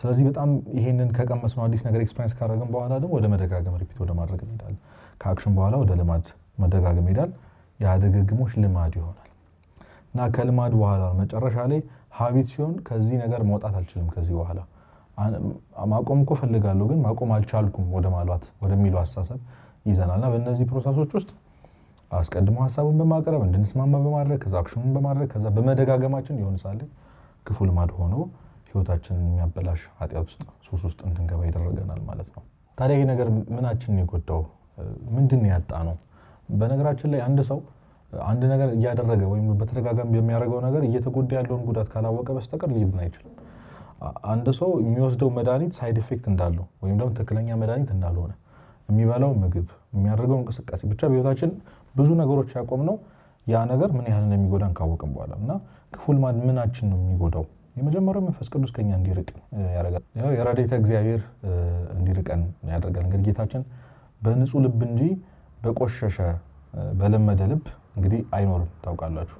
ስለዚህ በጣም ይሄንን ከቀመስነው አዲስ ነገር experience ካደረግን በኋላ ደግሞ ወደ መደጋገም repeat ወደ ማድረግ እንሄዳለን። ከ action በኋላ ወደ ልማድ መደጋገም ይሄዳል። ያ ድግግሞሽ ልማድ ይሆናል እና ከልማድ በኋላ መጨረሻ ላይ habit ሲሆን ከዚህ ነገር መውጣት አልችልም፣ ከዚህ በኋላ ማቆም እኮ እፈልጋለሁ ግን ማቆም አልቻልኩም ወደ ማለት ወደሚለው አስተሳሰብ ይዘናል። እና በእነዚህ process ኦች ውስጥ አስቀድሞ ሀሳቡን በማቅረብ እንድንስማማ በማድረግ ከዛ action ኡን በማድረግ ከዛ በመደጋገማችን የሆነ ሰዓት ላይ ክፉ ልማድ ሆኖ ህይወታችንን የሚያበላሽ ኃጢአት ውስጥ ሱስ ውስጥ እንድንገባ ይደረገናል ማለት ነው። ታዲያ ይሄ ነገር ምናችንን የጎዳው? ምንድን ነው ያጣነው? በነገራችን ላይ አንድ ሰው አንድ ነገር እያደረገ ወይም በተደጋጋሚ በሚያደርገው ነገር እየተጎዳ ያለውን ጉዳት ካላወቀ በስተቀር ሊድን አይችልም። አንድ ሰው የሚወስደው መድኃኒት side effect እንዳለው ወይም ደግሞ ትክክለኛ መድኃኒት እንዳልሆነ፣ የሚበላው ምግብ፣ የሚያደርገው እንቅስቃሴ፣ ብቻ በህይወታችን ብዙ ነገሮች ያቆምነው ያ ነገር ምን ያህል እንደሚጎዳን ካወቅን በኋላ። እና ክፉ ልማድ ምናችን ነው የሚጎዳው? የመጀመሪያው መንፈስ ቅዱስ ከኛ እንዲርቅ ያደርጋል። ያው የረድኤተ እግዚአብሔር እንዲርቀን ያደርጋል። እንግዲህ ጌታችን በንጹህ ልብ እንጂ በቆሸሸ በለመደ ልብ እንግዲህ አይኖርም። ታውቃላችሁ፣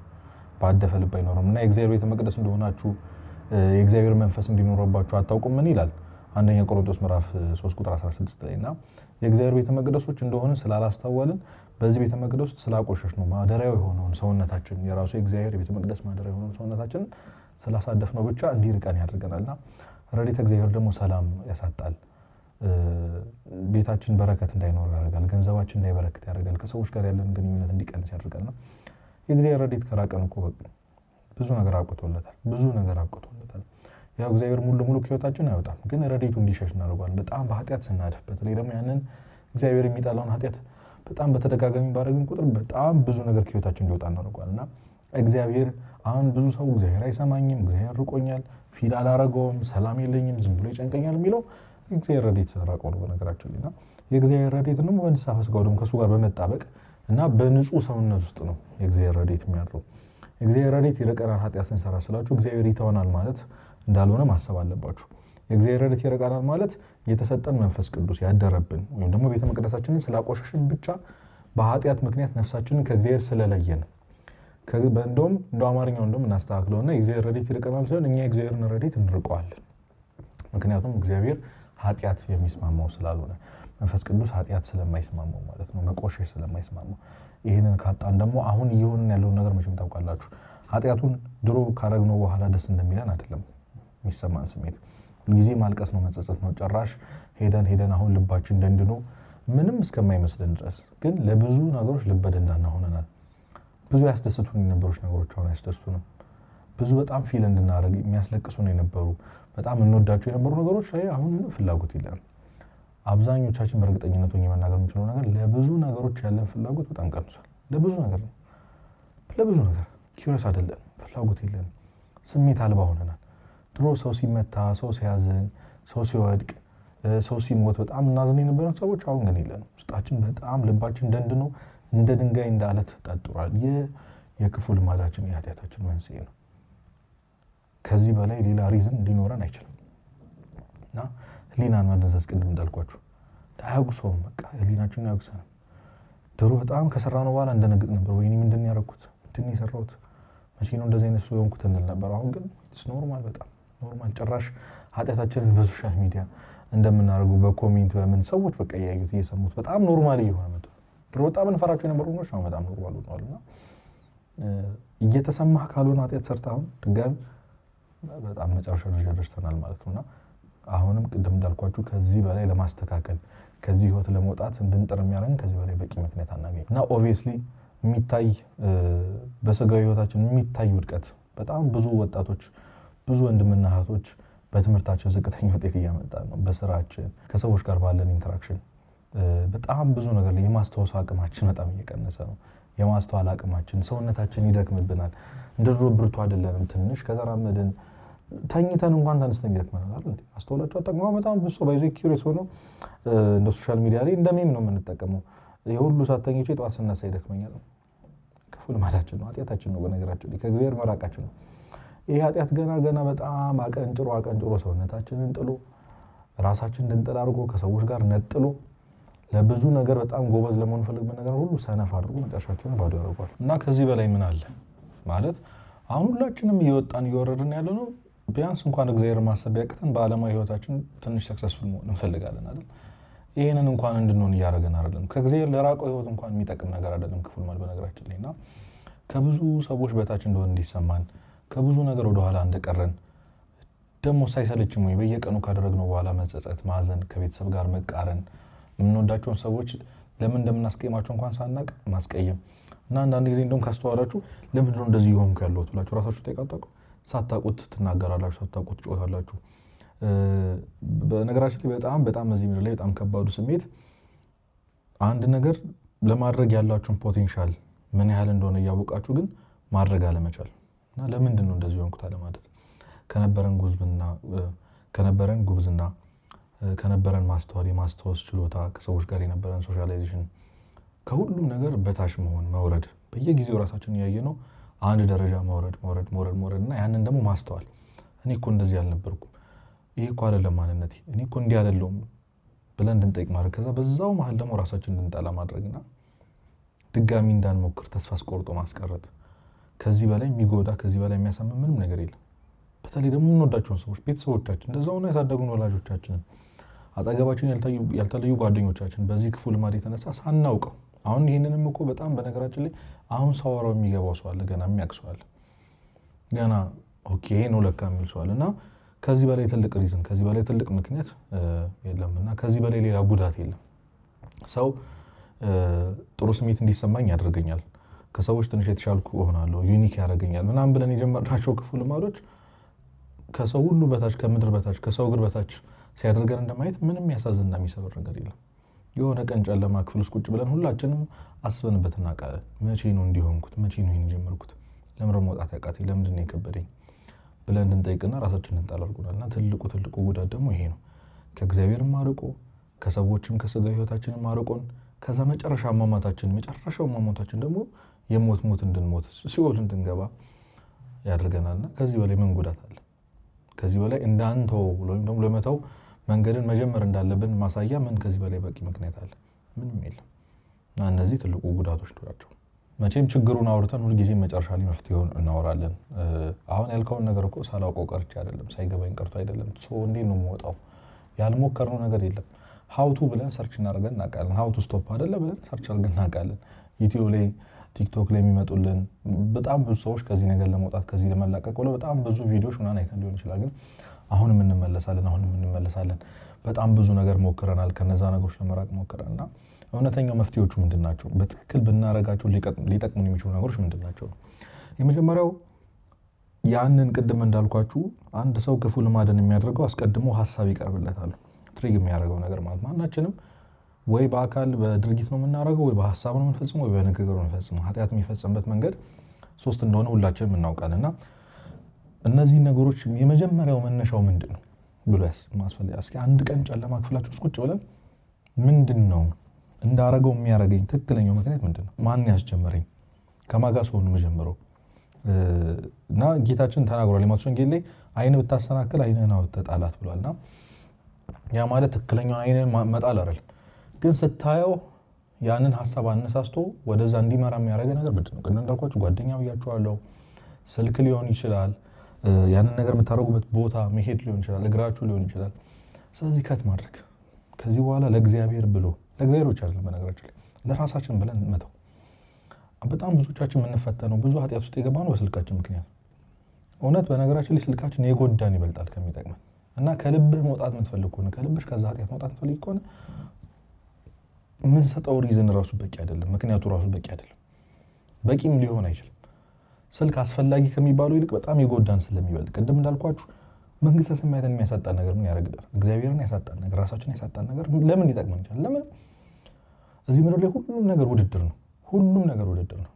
ባደፈ ልብ አይኖርም። እና የእግዚአብሔር ቤተ መቅደስ እንደሆናችሁ የእግዚአብሔር መንፈስ እንዲኖርባችሁ አታውቁም ምን ይላል? አንደኛ ቆሮንቶስ ምዕራፍ 3 ቁጥር 16 ላይ። እና የእግዚአብሔር ቤተ መቅደሶች እንደሆነ ስላላስተዋልን በዚህ ቤተ መቅደስ ውስጥ ስላቆሸሽ ነው ማደሪያው የሆነውን ሰውነታችን፣ የራሱ የእግዚአብሔር ቤተ መቅደስ ማደሪያው የሆነውን ሰውነታችን ስላሳደፍ ነው ብቻ እንዲርቀን ያደርገናልና ረድኤተ እግዚአብሔር ደግሞ ሰላም ያሳጣል። ቤታችን በረከት እንዳይኖር ያደርጋል። ገንዘባችን እንዳይበረክት ያደርጋል። ከሰዎች ጋር ያለን ግንኙነት እንዲቀንስ ያደርጋልና የእግዚአብሔር ረድኤት ከራቀን እኮ በቃ ብዙ ነገር አብቅቶለታል። ብዙ ነገር አብቅቶለታል። ያው እግዚአብሔር ሙሉ ለሙሉ ከህይወታችን አይወጣም፣ ግን ረድኤቱ እንዲሸሽ እናደርገዋለን። በጣም በኃጢአት ስናድፍ፣ በተለይ ደግሞ ያንን እግዚአብሔር የሚጠላውን ኃጢአት በጣም በተደጋጋሚ ባደረግን ቁጥር በጣም ብዙ ነገር ከህይወታችን እንዲወጣ እናደርገዋለን። እና እግዚአብሔር አሁን ብዙ ሰው እግዚአብሔር አይሰማኝም፣ እግዚአብሔር ርቆኛል፣ ፊል አላረገውም፣ ሰላም የለኝም፣ ዝም ብሎ ይጨንቀኛል የሚለው እግዚአብሔር ረድኤት ስለራቀው ነው በነገራችን ላይ። እና የእግዚአብሔር ረድኤት ደግሞ በንስሐ በሥጋው ደግሞ ከእሱ ጋር በመጣበቅ እና በንጹህ ሰውነት ውስጥ ነው የእግዚአብሔር ረድኤት የሚያድረው። የእግዚአብሔር ረድኤት ይርቀናል ኃጢአት ስንሰራ ስላችሁ እግዚአብሔር ይተወናል ማለት እንዳልሆነ ማሰብ አለባችሁ። የእግዚአብሔር ረድኤት ይርቀናል ማለት የተሰጠን መንፈስ ቅዱስ ያደረብን ወይም ደግሞ ቤተ መቅደሳችንን ስላቆሸሽን ብቻ በኃጢአት ምክንያት ነፍሳችንን ከእግዚአብሔር ስለለየን፣ እንደውም እንደ አማርኛው እንደውም እናስተካክለውና የእግዚአብሔር ረድኤት ይርቀናል ሳይሆን እኛ የእግዚአብሔርን ረድኤት እንርቀዋለን። ምክንያቱም እግዚአብሔር ኃጢአት የሚስማማው ስላልሆነ፣ መንፈስ ቅዱስ ኃጢአት ስለማይስማማው ማለት ነው፣ መቆሸሽ ስለማይስማማው። ይህንን ካጣን ደግሞ አሁን እየሆንን ያለውን ነገር መቼም ታውቃላችሁ። ኃጢአቱን ድሮ ካረግነው በኋላ ደስ እንደሚለን አይደለም የሚሰማን ስሜት። ሁልጊዜ ማልቀስ ነው፣ መጸጸት ነው። ጭራሽ ሄደን ሄደን አሁን ልባችን ደንድኖ ምንም እስከማይመስለን ድረስ ግን ለብዙ ነገሮች ልበ ደንዳና ሆነናል። ብዙ ያስደስቱን የነበሩ ነገሮች አሁን አያስደስቱንም። ብዙ በጣም feel እንድናደርግ የሚያስለቅሱን የነበሩ፣ በጣም እንወዳቸው የነበሩ ነገሮች ላይ አሁን ምንም ፍላጎት የለንም። አብዛኞቻችን በእርግጠኝነት ሆኜ መናገር የምችለው ነገር ለብዙ ነገሮች ያለን ፍላጎት በጣም ቀንሷል። ለብዙ ነገር ነው። ለብዙ ነገር curious አይደለንም፣ ፍላጎት የለንም፣ ስሜት አልባ ሆነናል። ድሮ ሰው ሲመታ፣ ሰው ሲያዝን፣ ሰው ሲወድቅ፣ ሰው ሲሞት በጣም እናዝን የነበረን ሰዎች አሁን ግን የለንም። ውስጣችን በጣም ልባችን ደንድኖ እንደ ድንጋይ እንደ አለት ጠጥሯል። ይህ የክፉ ልማዳችን የኃጢአታችን መንስኤ ነው። ከዚህ በላይ ሌላ reason ሊኖረን አይችልም። እና ህሊናን መደንዘዝ ቅድም እንዳልኳችሁ አያጉሰውም። በቃ ህሊናችንን አያጉሰንም። ድሮ በጣም ከሰራነው በኋላ እንደነግጥ ነበር። ወይኔ ምንድን ነው ያደረኩት? ምንድን ነው የሰራሁት? መቼ ነው እንደዚህ አይነት ሰው የሆንኩት እንል ነበር። አሁን ግን it's normal፣ በጣም normal። ጭራሽ ኃጢአታችንን በ social media እንደምናደርጉ በ comment በምን ሰዎች በቃ እያዩት እየሰሙት በጣም normal እየሆነ መጥቷል። ድሮ በጣም እንፈራቸው የነበሩ ነገሮች አሁን በጣም normal ሆነዋል። እና እየተሰማህ ካልሆነ ኃጢአት ሰርተህ አሁን ድጋሚ በጣም መጨረሻ ደረጃ ደርሰናል ማለት ነው። እና አሁንም ቅድም እንዳልኳችሁ ከዚህ በላይ ለማስተካከል፣ ከዚህ ህይወት ለመውጣት እንድንጥር የሚያደርገን ከዚህ በላይ በቂ ምክንያት አናገኝም። እና obviously የሚታይ በስጋዊ ህይወታችን የሚታይ ውድቀት፣ በጣም ብዙ ወጣቶች፣ ብዙ ወንድምና እህቶች በትምህርታቸው ዝቅተኛ ውጤት እያመጣን ነው። በስራችን፣ ከሰዎች ጋር ባለን interaction፣ በጣም ብዙ ነገር ላይ የማስታወስ አቅማችን በጣም እየቀነሰ ነው። የማስተዋል አቅማችን፣ ሰውነታችን ይደክምብናል። እንደ ድሮ ብርቱ አይደለንም። ትንሽ ከተራመድን፣ ተኝተን እንኳን ተነስተን ይደክመናል አይደል? አስተውላችሁ አታውቁም? በጣም ብዙ ሰው by the way curious ሆኖ እንደ social media ላይ እንደ meme ነው የምንጠቀመው። የሁሉ ሰዓት ተኝቼ ጠዋት ስነሳ ይደክመኛል። ክፉ ልማዳችን ነው፣ ኃጢአታችን ነው። በነገራችን ላይ ከእግዚአብሔር መራቃችን ነው። ይህ ኃጢአት ገና ገና በጣም አቀንጭሮ አቀንጭሮ ሰውነታችንን ጥሎ፣ ራሳችን እንድንጥል አድርጎ፣ ከሰዎች ጋር ነጥሎ፣ ለብዙ ነገር በጣም ጎበዝ ለመሆን ፈልግበት ነገር ሁሉ ሰነፍ አድርጎ መጨረሻችንን ባዶ ያደርጓል። እና ከዚህ በላይ ምን አለ? ማለት አሁን ሁላችንም እየወጣን እየወረድን ያለ ነው። ቢያንስ እንኳን እግዚአብሔር ማሰብ ቢያቅተን በዓለማዊ ህይወታችን ትንሽ successful መሆን እንፈልጋለን አይደል? ይህንን እንኳን እንድንሆን እያደረገን አይደለም። ከእግዚአብሔር ለራቀው ህይወት እንኳን የሚጠቅም ነገር አይደለም ክፉ ልማድ በነገራችን ላይ። እና ከብዙ ሰዎች በታች እንደሆን እንዲሰማን፣ ከብዙ ነገር ወደኋላ እንደቀረን፣ ደግሞ ሳይሰለችም ወይ በየቀኑ ካደረግነው በኋላ መጸጸት፣ ማዘን፣ ከቤተሰብ ጋር መቃረን፣ የምንወዳቸውን ሰዎች ለምን እንደምናስቀይማቸው እንኳን ሳናቅ ማስቀየም። እና አንዳንድ ጊዜ እንደውም ካስተዋላችሁ ለምንድን ነው እንደዚህ የሆንኩ ያለሁት ብላችሁ ራሳችሁ ጠይቃችሁ ሳታውቁት ትናገራላችሁ፣ ሳታውቁት ትጮታላችሁ። በነገራችን ላይ በጣም በጣም በዚህ ምድር ላይ በጣም ከባዱ ስሜት አንድ ነገር ለማድረግ ያላችሁን potential ምን ያህል እንደሆነ እያወቃችሁ ግን ማድረግ አለመቻል እና ለምንድን ነው እንደዚህ የሆንኩት አለማለት፣ ከነበረን ጉብዝና፣ ከነበረን ማስተዋል፣ የማስታወስ ችሎታ፣ ከሰዎች ጋር የነበረን socialization፣ ከሁሉም ነገር በታች መሆን፣ መውረድ፣ በየጊዜው ራሳችን እያየ ነው አንድ ደረጃ መውረድ፣ መውረድ፣ መውረድ፣ መውረድ። እና ያንን ደግሞ ማስተዋል፣ እኔ እኮ እንደዚህ አልነበርኩም፣ ይሄ እኮ አይደለም ማንነቴ፣ እኔ እኮ እንዲህ አይደለሁም ብለን እንድንጠይቅ ማድረግ፣ ከዛ በዛው መሀል ደግሞ ራሳችን እንድንጠላ ማድረግና ድጋሚ እንዳንሞክር ተስፋ አስቆርጦ ማስቀረት። ከዚህ በላይ የሚጎዳ፣ ከዚህ በላይ የሚያሳምም ምንም ነገር የለም። በተለይ ደግሞ የምንወዳቸውን ሰዎች፣ ቤተሰቦቻችን፣ እንደዛ ሆነው ያሳደጉን ወላጆቻችንን፣ አጠገባችን ያልተለዩ ጓደኞቻችን በዚህ ክፉ ልማድ የተነሳ ሳናውቀው። አሁን ይህንንም እኮ በጣም በነገራችን ላይ አሁን ሳወራው የሚገባው ሰው አለ፣ ገና የሚያውቅ ሰው አለ፣ ገና okay ይሄ ነው ለካ የሚል ሰው አለ። እና ከዚህ በላይ ትልቅ reason፣ ከዚህ በላይ ትልቅ ምክንያት የለም እና ከዚህ በላይ ሌላ ጉዳት የለም። ሰው ጥሩ ስሜት እንዲሰማኝ ያደርገኛል፣ ከሰዎች ትንሽ የተሻልኩ እሆናለሁ፣ unique ያደርገኛል ምናምን ብለን የጀመርናቸው ክፉ ልማዶች ከሰው ሁሉ በታች፣ ከምድር በታች፣ ከሰው እግር በታች ሲያደርገን እንደማየት ምንም የሚያሳዝንና የሚሰብር ነገር የለም። የሆነ ቀን ጨለማ ክፍል ውስጥ ቁጭ ብለን ሁላችንም አስበንበት እናውቃለን። መቼ ነው እንዲህ የሆንኩት? መቼ ነው ይሄን የጀመርኩት? ለምንድን መውጣት ያቃተኝ? ለምንድን ነው የከበደኝ? ብለን እንድንጠይቅና ራሳችንን እንድንጠላ አድርጎናል። እና ትልቁ ትልቁ ጉዳት ደግሞ ይሄ ነው። ከእግዚአብሔርም አርቆ፣ ከሰዎችም ከስጋ ህይወታችንም አርቆን፣ ከዛ መጨረሻ አሟሟታችን፣ መጨረሻው አሟሟታችን ደግሞ የሞት ሞት እንድንሞት፣ ሲኦል እንድንገባ ያደርገናል። እና ከዚህ በላይ ምን ጉዳት አለ? ከዚህ በላይ እንዳንተው ወይም ደግሞ ለመተው መንገድን መጀመር እንዳለብን ማሳያ ምን ከዚህ በላይ በቂ ምክንያት አለ? ምንም የለም። እና እነዚህ ትልቁ ጉዳቶች ናቸው። መቼም ችግሩን አውርተን ሁልጊዜ መጨረሻ ላይ መፍትሄውን እናወራለን። አሁን ያልከውን ነገር እኮ ሳላውቀው ቀርቼ አይደለም፣ ሳይገባኝ ቀርቶ አይደለም። So እንዴት ነው የምወጣው? ያልሞከርነው ነገር የለም። How to ብለን search እናደርገን እናውቃለን። How to stop አይደለ ብለን search አድርገን እናውቃለን። YouTube ላይ፣ TikTok ላይ የሚመጡልን በጣም ብዙ ሰዎች ከዚህ ነገር ለመውጣት፣ ከዚህ ለመላቀቅ ብለው በጣም ብዙ ቪዲዮዎች ምናምን አይተን ሊሆን ይችላል። ግን አሁንም እንመለሳለን፣ አሁንም እንመለሳለን። በጣም ብዙ ነገር ሞክረናል፣ ከነዛ ነገሮች ለመራቅ ሞክረናል። እና እውነተኛው መፍትሄዎቹ ምንድን ናቸው? በትክክል ብናረጋቸው ሊጠቅሙን የሚችሉ ነገሮች ምንድን ናቸው? የመጀመሪያው ያንን ቅድም እንዳልኳችሁ አንድ ሰው ክፉ ልማድን የሚያደርገው አስቀድሞ ሀሳብ ይቀርብለታል። ትሪግ የሚያደርገው ነገር ማለት ማናችንም ወይ በአካል በድርጊት ነው የምናደርገው፣ ወይ በሀሳብ ነው የምንፈጽመው፣ ወይ በንግግር ነው የምንፈጽመው። ኃጢአት የሚፈጽምበት መንገድ ሶስት እንደሆነ ሁላችንም እናውቃለን። እና እነዚህ ነገሮች የመጀመሪያው መነሻው ምንድን ነው ብሎ ማስፈልግ። እስኪ አንድ ቀን ጨለማ ክፍላችን ውስጥ ቁጭ ብለን ምንድን ነው እንዳረገው የሚያደርገኝ ትክክለኛው ምክንያት ምንድን ነው? ማን ያስጀመረኝ? ከማን ጋር ስሆን ነው የምጀምረው? እና ጌታችን ተናግሯል። የማቴዎስ ወንጌል ላይ ዓይን ብታሰናክል ዓይንህን አውጥተህ ጣላት ብሏል። እና ያ ማለት ትክክለኛውን ዓይንህን መጣል አይደለም፣ ግን ስታየው ያንን ሀሳብ አነሳስቶ ወደዛ እንዲመራ የሚያደርገ ነገር ምንድን ነው? ቅድም እንዳልኳችሁ ጓደኛ ብያችኋለሁ። ስልክ ሊሆን ይችላል። ያንን ነገር የምታደርጉበት ቦታ መሄድ ሊሆን ይችላል። እግራችሁ ሊሆን ይችላል። ስለዚህ ከት ማድረግ ከዚህ በኋላ ለእግዚአብሔር ብሎ፣ ለእግዚአብሔር ብቻ አይደለም በነገራችን ላይ፣ ለራሳችን ብለን መተው። በጣም ብዙዎቻችን የምንፈተነው፣ ብዙ ኃጢአት ውስጥ የገባ ነው በስልካችን ምክንያት። እውነት በነገራችን ላይ ስልካችን የጎዳን ይበልጣል ከሚጠቅመን። እና ከልብህ መውጣት የምትፈልግ ከሆነ፣ ከልብሽ ከዛ ኃጢአት መውጣት የምትፈልግ ከሆነ የምንሰጠው reason ራሱ በቂ አይደለም። ምክንያቱ ራሱ በቂ አይደለም። በቂም ሊሆን አይችልም። ስልክ አስፈላጊ ከሚባለው ይልቅ በጣም የጎዳን ስለሚበልጥ፣ ቅድም እንዳልኳችሁ መንግስተ ሰማያትን የሚያሳጣን ነገር ምን ያደርግልናል? እግዚአብሔርን ያሳጣን ነገር፣ ራሳችንን ያሳጣን ነገር ለምን ሊጠቅመን ይችላል? ለምን? እዚህ ምድር ላይ ሁሉም ነገር ውድድር ነው። ሁሉም ነገር ውድድር ነው።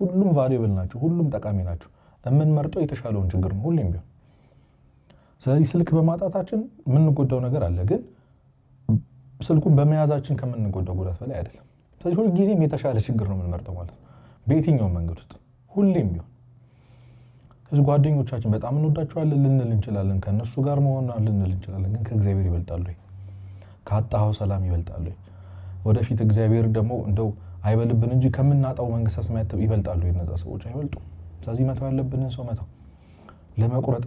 ሁሉም valuable ናቸው። ሁሉም ጠቃሚ ናቸው። የምንመርጠው የተሻለውን ችግር ነው ሁሌም ቢሆን። ስለዚህ ስልክ በማጣታችን የምንጎዳው ነገር አለ፣ ግን ስልኩን በመያዛችን ከምንጎዳው ጉዳት በላይ አይደለም። ስለዚህ ሁልጊዜም የተሻለ ችግር ነው የምንመርጠው ማለት ነው፣ በየትኛውም መንገድ ውስጥ ሁሌም ቢሆን። ስለዚህ ጓደኞቻችን በጣም እንወዳቸዋለን ልንል እንችላለን፣ ከእነሱ ጋር መሆን ልንል እንችላለን፣ ግን ከእግዚአብሔር ይበልጣሉ ወይ? ካጣኸው ሰላም ይበልጣሉ ወይ? ወደፊት እግዚአብሔር ደግሞ እንደው አይበልብን እንጂ ከምናጣው መንግስተ ሰማያት ይበልጣሉ ወይ? እነዛ ሰዎች አይበልጡም። ስለዚህ መተው ያለብንን ሰው መተው፣ ለመቁረጥ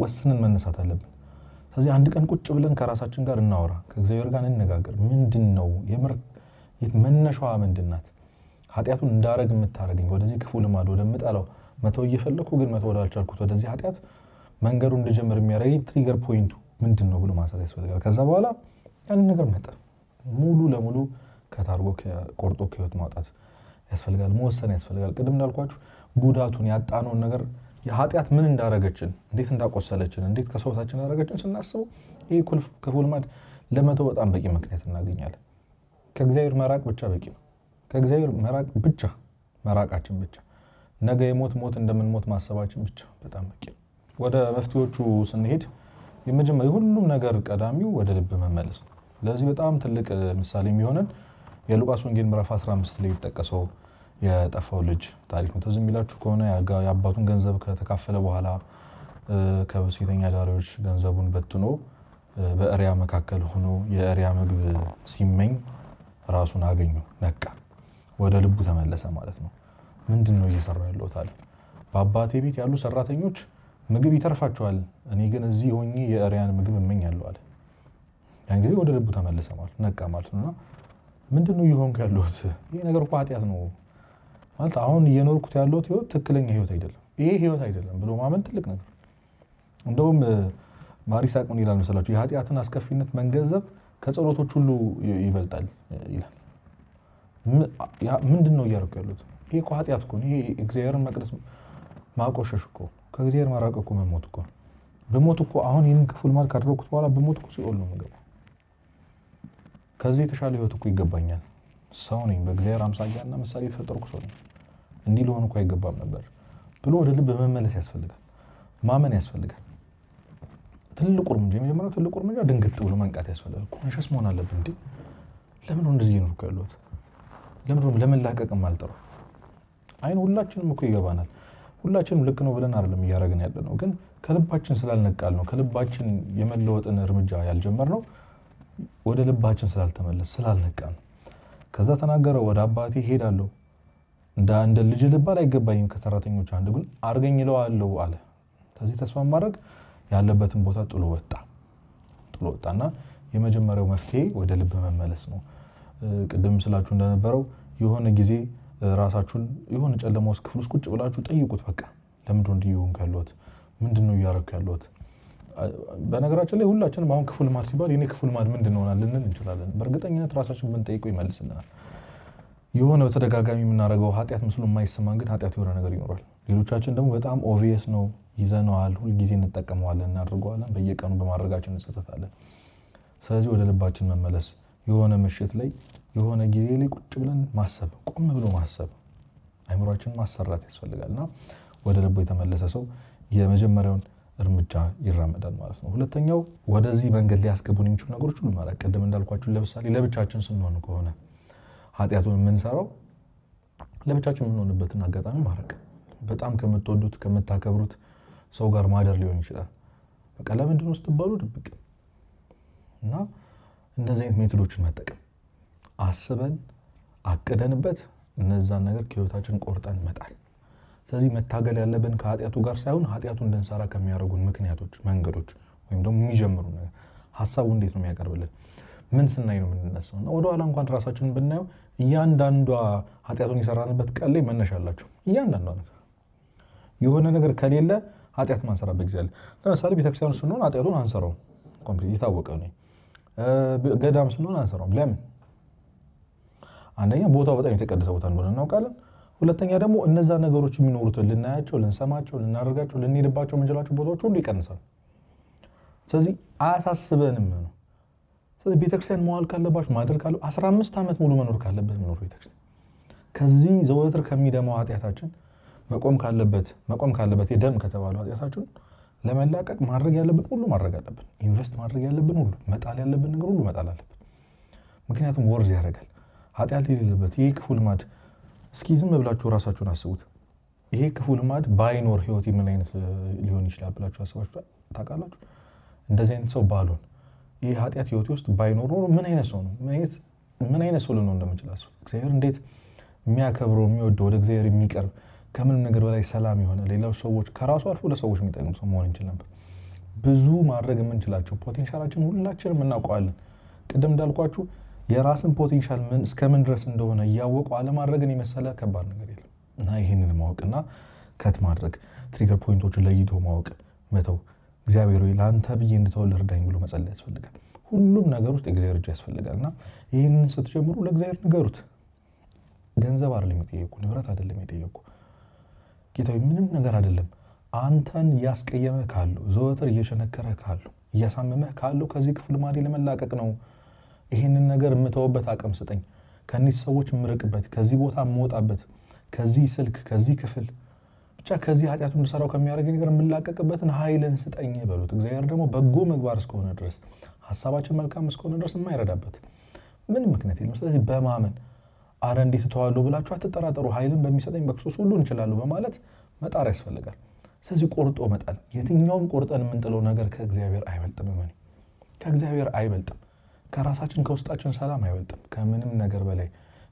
ወስንን መነሳት አለብን። ስለዚህ አንድ ቀን ቁጭ ብለን ከራሳችን ጋር እናወራ፣ ከእግዚአብሔር ጋር እንነጋገር። ምንድን ነው የምር መነሻዋ ምንድን ናት? ኃጢአቱን እንዳረግ የምታረገኝ፣ ወደዚህ ክፉ ልማድ ወደምጠላው፣ መተው እየፈለኩ ግን መተው ወዳልቻልኩት ወደዚህ ኃጢአት መንገዱ እንድጀምር የሚያደርገኝ trigger point ኡ ምንድን ነው ብሎ ማንሳት ያስፈልጋል። ከዛ በኋላ ያንን ነገር መጠን ሙሉ ለሙሉ ከታርጎ ቆርጦ ከህይወት ማውጣት ያስፈልጋል፣ መወሰን ያስፈልጋል። ቅድም እንዳልኳችሁ ጉዳቱን፣ ያጣነውን ነገር፣ የኃጢአት ምን እንዳረገችን፣ እንዴት እንዳቆሰለችን፣ እንዴት ከሰው በታች እንዳረገችን ስናስበው ይህ ክፉ ልማድ ለመተው በጣም በቂ ምክንያት እናገኛለን። ከእግዚአብሔር መራቅ ብቻ በቂ ነው። ከእግዚአብሔር መራቅ ብቻ፣ መራቃችን ብቻ፣ ነገ የሞት ሞት እንደምንሞት ማሰባችን ብቻ በጣም በቂ ነው። ወደ መፍትሄዎቹ ስንሄድ የመጀመሪያ የሁሉም ነገር ቀዳሚው ወደ ልብ መመለስ ነው። ለዚህ በጣም ትልቅ ምሳሌ የሚሆነን የሉቃስ ወንጌል ምዕራፍ 15 ላይ የተጠቀሰው የጠፋው ልጅ ታሪክ ነው። ትዝ የሚላችሁ ከሆነ የአባቱን ገንዘብ ከተካፈለ በኋላ ከሴተኛ አዳሪዎች ገንዘቡን በትኖ በእሪያ መካከል ሆኖ የእሪያ ምግብ ሲመኝ ራሱን አገኘው፣ ነቃ፣ ወደ ልቡ ተመለሰ ማለት ነው። ምንድን ነው እየሰራሁ ያለሁት አለ። በአባቴ ቤት ያሉ ሰራተኞች ምግብ ይተርፋቸዋል፣ እኔ ግን እዚህ ሆኜ የእሪያን ምግብ እመኛለሁ አለ። ያን ጊዜ ወደ ልቡ ተመለሰ ማለት ነቃ ማለት ነው። እና ምንድን ነው እየሆንኩ ያለሁት? ይሄ ነገር እኮ ኃጢአት ነው ማለት፣ አሁን እየኖርኩት ያለሁት ህይወት ትክክለኛ ህይወት አይደለም፣ ይሄ ህይወት አይደለም ብሎ ማመን ትልቅ ነገር። እንደውም ማር ይስሐቅ ምን ይላል መሰላችሁ? የኃጢአትን አስከፊነት መገንዘብ ከጸሎቶች ሁሉ ይበልጣል ይላል። ምንድን ነው እያደረኩ ያለሁት? ይሄ እኮ ኃጢአት እኮ ነው። ይሄ እግዚአብሔርን መቅደስ ማቆሸሽ እኮ፣ ከእግዚአብሔር መራቅ እኮ መሞት እኮ ነው። ብሞት እኮ፣ አሁን ይህንን ክፉ ልማድ ካደረኩት በኋላ ብሞት እኮ ሲኦል ነው የምገባው። ከዚህ የተሻለ ህይወት እኮ ይገባኛል። ሰው ነኝ፣ በእግዚአብሔር አምሳያና ምሳሌ የተፈጠርኩ ሰው ነኝ። እንዲህ ልሆን እኮ አይገባም ነበር ብሎ ወደ ልብ መመለስ ያስፈልጋል። ማመን ያስፈልጋል። ትልቁ እርምጃ፣ የመጀመሪያው ትልቁ እርምጃ ድንግጥ ብሎ መንቃት ያስፈልጋል። conscious መሆን አለብን። እንዴ፣ ለምን ነው እንደዚህ እየኖርኩ ያለሁት? ለምን ነው ለመላቀቅ የማልጥረው? አይን ሁላችንም እኮ ይገባናል። ሁላችንም ልክ ነው ብለን አይደለም እያደረግን ያለ ነው። ግን ከልባችን ስላልነቃል ነው፣ ከልባችን የመለወጥን እርምጃ ያልጀመርነው፣ ወደ ልባችን ስላልተመለስ ስላልነቃ ነው። ከዛ ተናገረ፣ ወደ አባቴ ሄዳለሁ፣ እንደ ልጅ ልባል አይገባኝም፣ ከሰራተኞች አንድ ግን አድርገኝ እለዋለሁ አለ። ከዚህ ተስፋ ማድረግ ያለበትን ቦታ ጥሎ ወጣ። ጥሎ ወጣና የመጀመሪያው መፍትሄ ወደ ልብ መመለስ ነው። ቅድም ስላችሁ እንደነበረው የሆነ ጊዜ ራሳችሁን የሆነ ጨለማ ውስጥ ክፍል ውስጥ ቁጭ ብላችሁ ጠይቁት። በቃ ለምንድን ነው እንዲህ እየሆንኩ ያለሁት? ምንድን ነው እያደረኩ ያለሁት? በነገራችን ላይ ሁላችንም አሁን ክፉ ልማድ ሲባል የኔ ክፉ ልማድ ምንድን ነው ልንል እንችላለን። በእርግጠኝነት ራሳችን ብንጠይቀው ይመልስልናል። የሆነ በተደጋጋሚ የምናደርገው ኃጢአት መስሎ የማይሰማን ግን ኃጢአት የሆነ ነገር ይኖራል። ሌሎቻችን ደግሞ በጣም obvious ነው፣ ይዘነዋል፣ ሁልጊዜ እንጠቀመዋለን፣ እናደርገዋለን፣ በየቀኑ በማድረጋችን እንጸጸታለን። ስለዚህ ወደ ልባችን መመለስ፣ የሆነ ምሽት ላይ የሆነ ጊዜ ላይ ቁጭ ብለን ማሰብ፣ ቆም ብሎ ማሰብ፣ አይምሯችን ማሰራት ያስፈልጋል። እና ወደ ልቡ የተመለሰ ሰው የመጀመሪያውን እርምጃ ይራመዳል ማለት ነው። ሁለተኛው ወደዚህ መንገድ ሊያስገቡን የሚችሉ ነገሮች ሁሉ ማለት ቅድም እንዳልኳችሁ ለምሳሌ ለብቻችን ስንሆን ከሆነ ኃጢአቱን የምንሰራው ለብቻችን የምንሆንበትን አጋጣሚ ማድረግ፣ በጣም ከምትወዱት ከምታከብሩት ሰው ጋር ማደር ሊሆን ይችላል። በቃ ለምንድን ነው ስትባሉ ድብቅ እና እንደዚህ አይነት method ኦችን መጠቀም አስበን አቅደንበት እነዛን ነገር ከህይወታችን ቆርጠን መጣል። ስለዚህ መታገል ያለብን ከኃጢአቱ ጋር ሳይሆን ኃጢአቱ እንድንሰራ ከሚያደርጉን ምክንያቶች፣ መንገዶች ወይም ደግሞ የሚጀምሩ ነገር ሀሳቡ እንዴት ነው የሚያቀርብልን፣ ምን ስናይ ነው የምንነሳው? እና ወደኋላ እንኳን ራሳችንን ብናየው እያንዳንዷ ኃጢአቱን የሰራንበት ቀን ላይ መነሻ አላቸው። እያንዳንዷ ነገር የሆነ ነገር ከሌለ ኃጢአት ማንሰራበት ጊዜ አለ። ለምሳሌ ቤተክርስቲያን ስንሆን ኃጢአቱን አንሰራውም፣ complete የታወቀ ነው። ገዳም ስንሆን አንሰራውም። ለምን? አንደኛ ቦታው በጣም የተቀደሰ ቦታ እንደሆነ እናውቃለን። ሁለተኛ ደግሞ እነዛ ነገሮች የሚኖሩትን ልናያቸው፣ ልንሰማቸው፣ ልናደርጋቸው፣ ልንሄድባቸው የምንችላቸው ቦታዎች ሁሉ ይቀንሳል። ስለዚህ አያሳስበንም ነው። ስለዚህ ቤተክርስቲያን መዋል ካለባችሁ ማደር ካለ 15 ዓመት ሙሉ መኖር ካለበት መኖር ቤተክርስቲያን ከዚህ ዘወትር ከሚደማው ኃጢአታችን መቆም ካለበት የደም ከተባለው ኃጢአታችን ለመላቀቅ ማድረግ ያለብን ሁሉ ማድረግ አለብን። invest ማድረግ ያለብን ሁሉ መጣል ያለብን ነገር ሁሉ መጣል አለብን። ምክንያቱም worth ያደርጋል ኃጢአት የሌለበት ይሄ ክፉ ልማድ። እስኪ ዝም ብላችሁ ራሳችሁን አስቡት። ይሄ ክፉ ልማድ ባይኖር ህይወት ምን አይነት ሊሆን ይችላል ብላችሁ አስባችሁ ታውቃላችሁ? እንደዚህ አይነት ሰው ባልሆን፣ ይሄ ኃጢአት ህይወቴ ውስጥ ባይኖር ኖሮ ምን አይነት ሰው ነው ምን አይነት ሰው ልንሆን እንደምንችል አስቡት። እግዚአብሔር እንዴት የሚያከብረው የሚወደው ወደ እግዚአብሔር የሚቀርብ ከምንም ነገር በላይ ሰላም የሆነ ሌላው ሰዎች ከራሱ አልፎ ለሰዎች የሚጠቅም ሰው መሆን እንችል ነበር። ብዙ ማድረግ የምንችላቸው potential ኣችን ሁላችንም እናውቀዋለን። ቅድም እንዳልኳችሁ የራስን potential ምን እስከምን ድረስ እንደሆነ እያወቁ አለማድረግን የመሰለ ከባድ ነገር የለም። እና ይህንን ማወቅና cut ማድረግ trigger point ኦችን ለይቶ ማወቅ መተው፣ እግዚአብሔር ሆይ ለአንተ ብዬ እንድተው እርዳኝ ብሎ መጸለይ ያስፈልጋል። ሁሉም ነገር ውስጥ የእግዚአብሔር እጅ ያስፈልጋል። እና ይህንን ስትጀምሩ ለእግዚአብሔር ንገሩት። ገንዘብ አይደለም የጠየቁ፣ ንብረት አይደለም የጠየቁ፣ ጌታዊ ምንም ነገር አይደለም። አንተን እያስቀየመህ ካለው፣ ዘወትር እየሸነከረህ ካለው፣ እያሳመመህ ካለው ከዚህ ክፉ ልማዴ ለመላቀቅ ነው። ይህንን ነገር የምተውበት አቅም ስጠኝ፣ ከእነዚህ ሰዎች የምርቅበት፣ ከዚህ ቦታ የምወጣበት፣ ከዚህ ስልክ፣ ከዚህ ክፍል ብቻ ከዚህ ኃጢአቱ እንድሰራው ከሚያደርገኝ ነገር የምላቀቅበትን ኃይልን ስጠኝ በሉት። እግዚአብሔር ደግሞ በጎ ምግባር እስከሆነ ድረስ ሀሳባችን መልካም እስከሆነ ድረስ የማይረዳበት ምንም ምክንያት የለም። ስለዚህ በማመን አረ እንዴት እተዋለሁ ብላችሁ አትጠራጠሩ፣ ኃይልን በሚሰጠኝ በክርስቶስ ሁሉ እንችላለሁ በማለት መጣር ያስፈልጋል። ስለዚህ ቆርጦ መጣል፣ የትኛውም ቆርጠን የምንጥለው ነገር ከእግዚአብሔር አይበልጥም። እመኑ፣ ከእግዚአብሔር አይበልጥም። ከራሳችን ከውስጣችን ሰላም አይበልጥም። ከምንም ነገር በላይ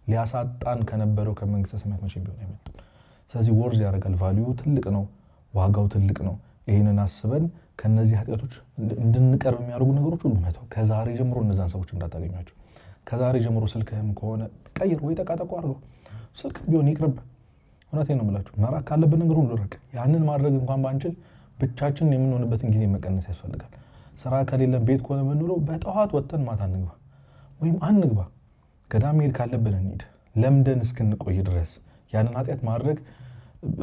ሊያሳጣን ከነበረው ከመንግስተ ሰማያት መቼም ቢሆን አይበልጥም። ስለዚህ worth ያደርጋል። value ትልቅ ነው፣ ዋጋው ትልቅ ነው። ይህንን አስበን ከነዚህ ኃጢአቶች እንድንቀርብ የሚያደርጉ ነገሮች ሁሉ መተው። ከዛሬ ጀምሮ እነዛን ሰዎች እንዳታገኟቸው። ከዛሬ ጀምሮ ስልክህም ከሆነ ቀይር ወይ ጠቃጠቆ አድርገው። ስልክም ቢሆን ይቅርብ። እውነቴን ነው የምላችሁ፣ መራቅ ካለብን ነገር ሁሉ ራቅ። ያንን ማድረግ እንኳን ባንችል ብቻችንን የምንሆንበትን ጊዜ መቀነስ ያስፈልጋል። ስራ ከሌለን ቤት ከሆነ የምንውለው በጠዋት ወጥተን ማታ እንግባ ወይም አንግባ። ገዳም መሄድ ካለብን እንሂድ። ለምደን እስክንቆይ ድረስ ያንን ኃጢአት ማድረግ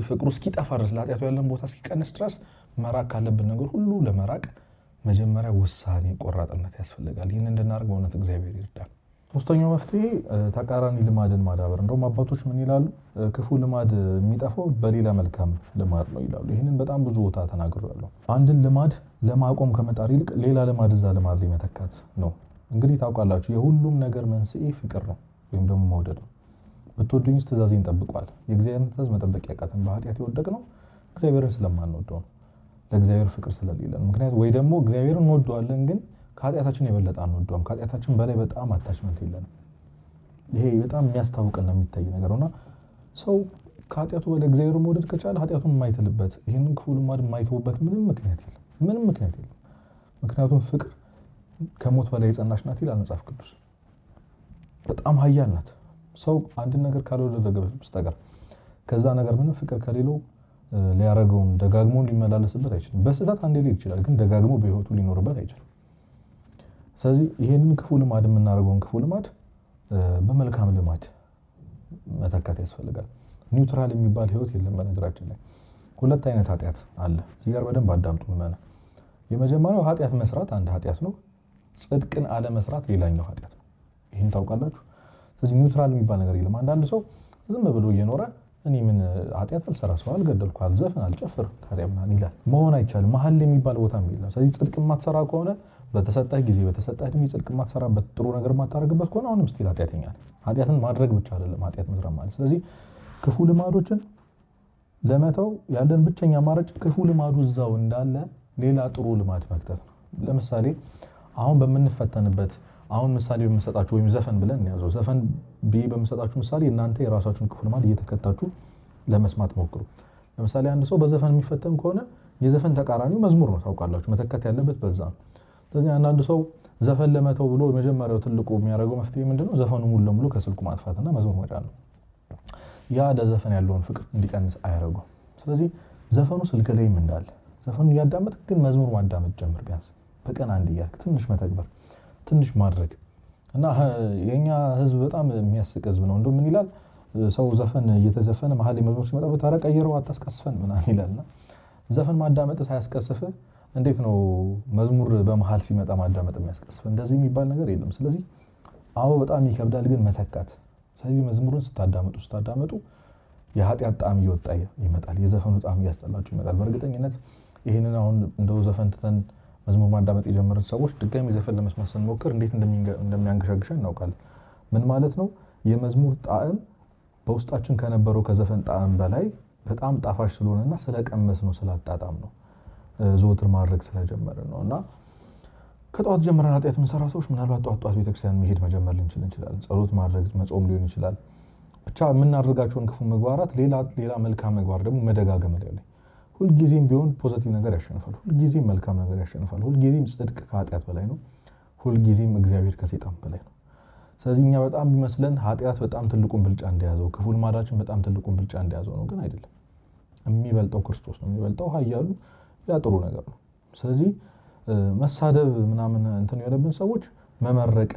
ፍቅሩ እስኪጠፋ ድረስ ለኃጢአቱ ያለን ቦታ እስኪቀንስ ድረስ መራቅ ካለብን ነገር ሁሉ ለመራቅ መጀመሪያ ውሳኔ፣ ቆራጥነት ያስፈልጋል። ይህን እንድናደርግ በእውነት እግዚአብሔር ይርዳል። ሶስተኛው መፍትሄ ተቃራኒ ልማድን ማዳበር። እንደውም አባቶች ምን ይላሉ? ክፉ ልማድ የሚጠፋው በሌላ መልካም ልማድ ነው ይላሉ። ይህንን በጣም ብዙ ቦታ ተናግሬያለሁ። አንድን ልማድ ለማቆም ከመጣር ይልቅ ሌላ ልማድ እዛ ልማድ ላይ መተካት ነው። እንግዲህ ታውቃላችሁ የሁሉም ነገር መንስኤ ፍቅር ነው ወይም ደግሞ መውደድ ነው። ብትወዱኝስ ትእዛዜን ጠብቁ አለ። የእግዚአብሔርን ትእዛዝ መጠበቅ ያቃተን በኃጢአት የወደቅነው እግዚአብሔርን ስለማንወደው ነው። ለእግዚአብሔር ፍቅር ስለሌለን ምክንያት ወይ ደግሞ እግዚአብሔርን እንወደዋለን ግን ከኃጢአታችን የበለጠ አንወደውም። ከኃጢአታችን በላይ በጣም attachment የለንም። ይሄ በጣም የሚያስታውቅና የሚታይ ነገር ነውና ሰው ከኃጢአቱ በላይ እግዚአብሔርን መውደድ ከቻለ ኃጢአቱን የማይትልበት ይህንን ክፉ ልማድ የማይተውበት ምንም ምክንያት የለም። ምንም ምክንያት የለም። ምክንያቱም ፍቅር ከሞት በላይ የጸናች ናት ይላል መጽሐፍ ቅዱስ። በጣም ኃያል ናት። ሰው አንድን ነገር ካልወደደ በስተቀር ከዛ ነገር ምንም ፍቅር ከሌለው ሊያረገውም ደጋግሞ ሊመላለስበት አይችልም። በስህተት አንዴ ሊሄድ ይችላል፣ ግን ደጋግሞ በህይወቱ ሊኖርበት አይችልም። ስለዚህ ይሄንን ክፉ ልማድ የምናደርገውን ክፉ ልማድ በመልካም ልማድ መተካት ያስፈልጋል። Neutral የሚባል ህይወት የለም። በነገራችን ላይ ሁለት አይነት ኃጢአት አለ። እዚህ ጋር በደንብ አዳምጡ ምዕመናን። የመጀመሪያው ኃጢአት መስራት አንድ ኃጢአት ነው። ጽድቅን አለመስራት ሌላኛው ኃጢአት ነው። ይህን ታውቃላችሁ። ስለዚህ neutral የሚባል ነገር የለም። አንዳንድ ሰው ዝም ብሎ እየኖረ እኔ ምን ኃጢአት አልሰራ፣ ሰው አልገደልኩ፣ አልዘፍን፣ አልጨፍር ታዲያ ምናምን ይላል። መሆን አይቻልም። መሀል የሚባል ቦታም የለም። ስለዚህ ጽድቅ የማትሰራ ከሆነ በተሰጠህ ጊዜ በተሰጠህ እድሜ ጽድቅ የማትሰራበት ጥሩ ነገር የማታደርግበት ከሆነ አሁንም still ኃጢአተኛ ነህ። ኃጢአትን ማድረግ ብቻ አይደለም ኃጢአት መስራት ማለት። ስለዚህ ክፉ ልማዶችን ለመተው ያለን ብቸኛ አማራጭ ክፉ ልማዱ እዛው እንዳለ ሌላ ጥሩ ልማድ መክተት ነው። ለምሳሌ አሁን በምንፈተንበት አሁን ምሳሌ በምሰጣችሁ ወይም ዘፈን ብለን እንያዘው። ዘፈን ብዬ በምሰጣችሁ ምሳሌ እናንተ የራሳችሁን ክፉ ልማድ እየተከታችሁ ለመስማት ሞክሩ። ለምሳሌ አንድ ሰው በዘፈን የሚፈተን ከሆነ የዘፈን ተቃራኒው መዝሙር ነው። ታውቃላችሁ፣ መተካት ያለበት በዛ ነው። ስለዚህ አንዳንድ ሰው ዘፈን ለመተው ብሎ የመጀመሪያው ትልቁ የሚያደርገው መፍትሄ ምንድነው? ዘፈኑ ሙሉ ለሙሉ ከስልኩ ማጥፋትና መዝሙር መጫን ነው። ያ ለዘፈን ያለውን ፍቅር እንዲቀንስ አያደርገውም። ስለዚህ ዘፈኑ ስልክ ላይም እንዳለ ዘፈኑ እያዳመጥክ ግን መዝሙር ማዳመጥ ጀምር። ቢያንስ በቀን አንድ እያልክ ትንሽ መተግበር ትንሽ ማድረግ እና የኛ ህዝብ በጣም የሚያስቅ ህዝብ ነው። እንደው ምን ይላል ሰው ዘፈን እየተዘፈነ መሀል ላይ መዝሙር ሲመጣበት ኧረ ቀይረው አታስቀስፈን ምናምን ይላልና ዘፈን ማዳመጥ ሳያስቀስፍህ እንዴት ነው መዝሙር በመሀል ሲመጣ ማዳመጥ የሚያስቀስፍ? እንደዚህ የሚባል ነገር የለም። ስለዚህ አዎ በጣም ይከብዳል፣ ግን መተካት። ስለዚህ መዝሙሩን ስታዳምጡ የኃጢአት ጣዕም እየወጣ ይመጣል። የዘፈኑ ጣዕም እያስጠላችሁ ይመጣል። በእርግጠኝነት ይህንን አሁን እንደው ዘፈን ትተን መዝሙር ማዳመጥ የጀመርን ሰዎች ድጋሚ ዘፈን ለመስማት ስንሞክር እንዴት እንደሚያንገሻግሸን እናውቃለን። ምን ማለት ነው? የመዝሙር ጣዕም በውስጣችን ከነበረው ከዘፈን ጣዕም በላይ በጣም ጣፋጭ ስለሆነና ስለቀመስ ነው፣ ስላጣጣም ነው፣ ዘወትር ማድረግ ስለጀመርን ነው። እና ከጠዋት ጀምረን ኃጢአት የምንሰራ ሰዎች ምናልባት ጠዋት ጠዋት ቤተክርስቲያን መሄድ መጀመር ልንችል እንችላለን። ጸሎት ማድረግ፣ መጾም ሊሆን ይችላል። ብቻ የምናደርጋቸውን ክፉ ምግባራት ሌላ ሌላ መልካም ምግባር ደግሞ መደጋገም ላይ ሁልጊዜም ቢሆን positive ነገር ያሸንፋል። ሁልጊዜም መልካም ነገር ያሸንፋል። ሁልጊዜም ጽድቅ ከኃጢአት በላይ ነው። ሁልጊዜም እግዚአብሔር ከሰይጣን በላይ ነው። ስለዚህ እኛ በጣም ቢመስለን ኃጢአት በጣም ትልቁን ብልጫ እንደያዘው፣ ክፉ ልማዳችን በጣም ትልቁን ብልጫ እንደያዘው ነው፣ ግን አይደለም። የሚበልጠው ክርስቶስ ነው። የሚበልጠው ኃያሉ ያ ጥሩ ነገር ነው። ስለዚህ መሳደብ ምናምን እንትን የሆነብን ሰዎች መመረቅ፣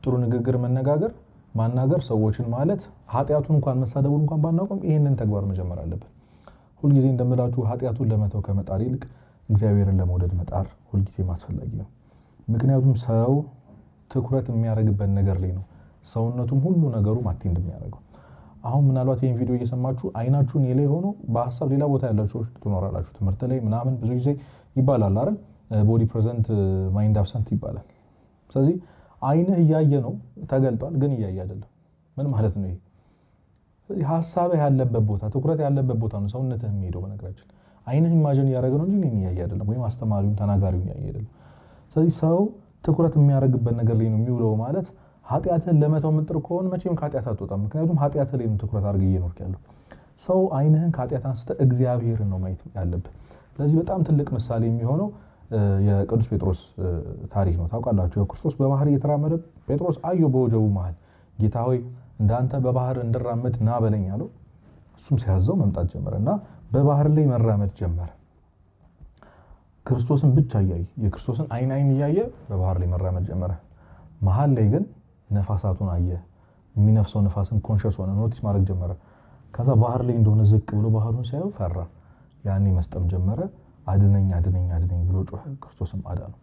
ጥሩ ንግግር መነጋገር፣ ማናገር ሰዎችን ማለት ኃጢአቱን እንኳን መሳደቡን እንኳን ባናቆም ይህንን ተግባር መጀመር አለብን። ሁልጊዜ እንደምላችሁ ኃጢአቱን ለመተው ከመጣር ይልቅ እግዚአብሔርን ለመውደድ መጣር ሁልጊዜም አስፈላጊ ነው። ምክንያቱም ሰው ትኩረት የሚያደርግበት ነገር ላይ ነው ሰውነቱም ሁሉ ነገሩ attend የሚያደርገው። አሁን ምናልባት ይህን ቪዲዮ እየሰማችሁ አይናችሁ እኔ ላይ ሆኖ በሀሳብ ሌላ ቦታ ያላችሁ ሰዎች ትኖራላችሁ። ትምህርት ላይ ምናምን ብዙ ጊዜ ይባላል አይደል? Body present mind absent ይባላል። ስለዚህ አይንህ እያየ ነው ተገልጧል፣ ግን እያየ አይደለም። ምን ማለት ነው ይሄ? ሀሳብህ ያለበት ቦታ ትኩረት ያለበት ቦታ ነው ሰውነትህ የሚሄደው። በነገራችን አይንህ imagine እያደረገ ነው እንጂ እኔን እያየ አይደለም፣ ወይም አስተማሪውን ተናጋሪውን እያየ አይደለም። ስለዚህ ሰው ትኩረት የሚያደርግበት ነገር ላይ ነው የሚውለው ማለት ኃጢአትህን ለመተው የምጥር ከሆነ መቼም ከኃጢአት አትወጣም። ምክንያቱም ኃጢአትህ ላይ ነው ትኩረት አድርገህ እየኖርክ ያለው። ሰው አይንህን ከኃጢአት አንስተህ እግዚአብሔርን ነው ማየት ያለብህ። ለዚህ በጣም ትልቅ ምሳሌ የሚሆነው የቅዱስ ጴጥሮስ ታሪክ ነው። ታውቃላችሁ ክርስቶስ በባህር እየተራመደ ጴጥሮስ አየው በወጀቡ መሃል፣ ጌታ ሆይ እንዳንተ በባህር እንድራመድ ና በለኝ አለው። እሱም ሲያዘው መምጣት ጀመረ እና በባህር ላይ መራመድ ጀመረ። ክርስቶስን ብቻ እያየ የክርስቶስን አይን አይን እያየ በባህር ላይ መራመድ ጀመረ። መሃል ላይ ግን ነፋሳቱን አየ። የሚነፍሰው ነፋስን conscious ሆነ፣ notice ማድረግ ጀመረ። ከዛ ባህር ላይ እንደሆነ ዝቅ ብሎ ባህሩን ሲያየው ፈራ። ያኔ መስጠም ጀመረ። አድነኝ አድነኝ አድነኝ ብሎ ጮኸ። ክርስቶስም አዳነው።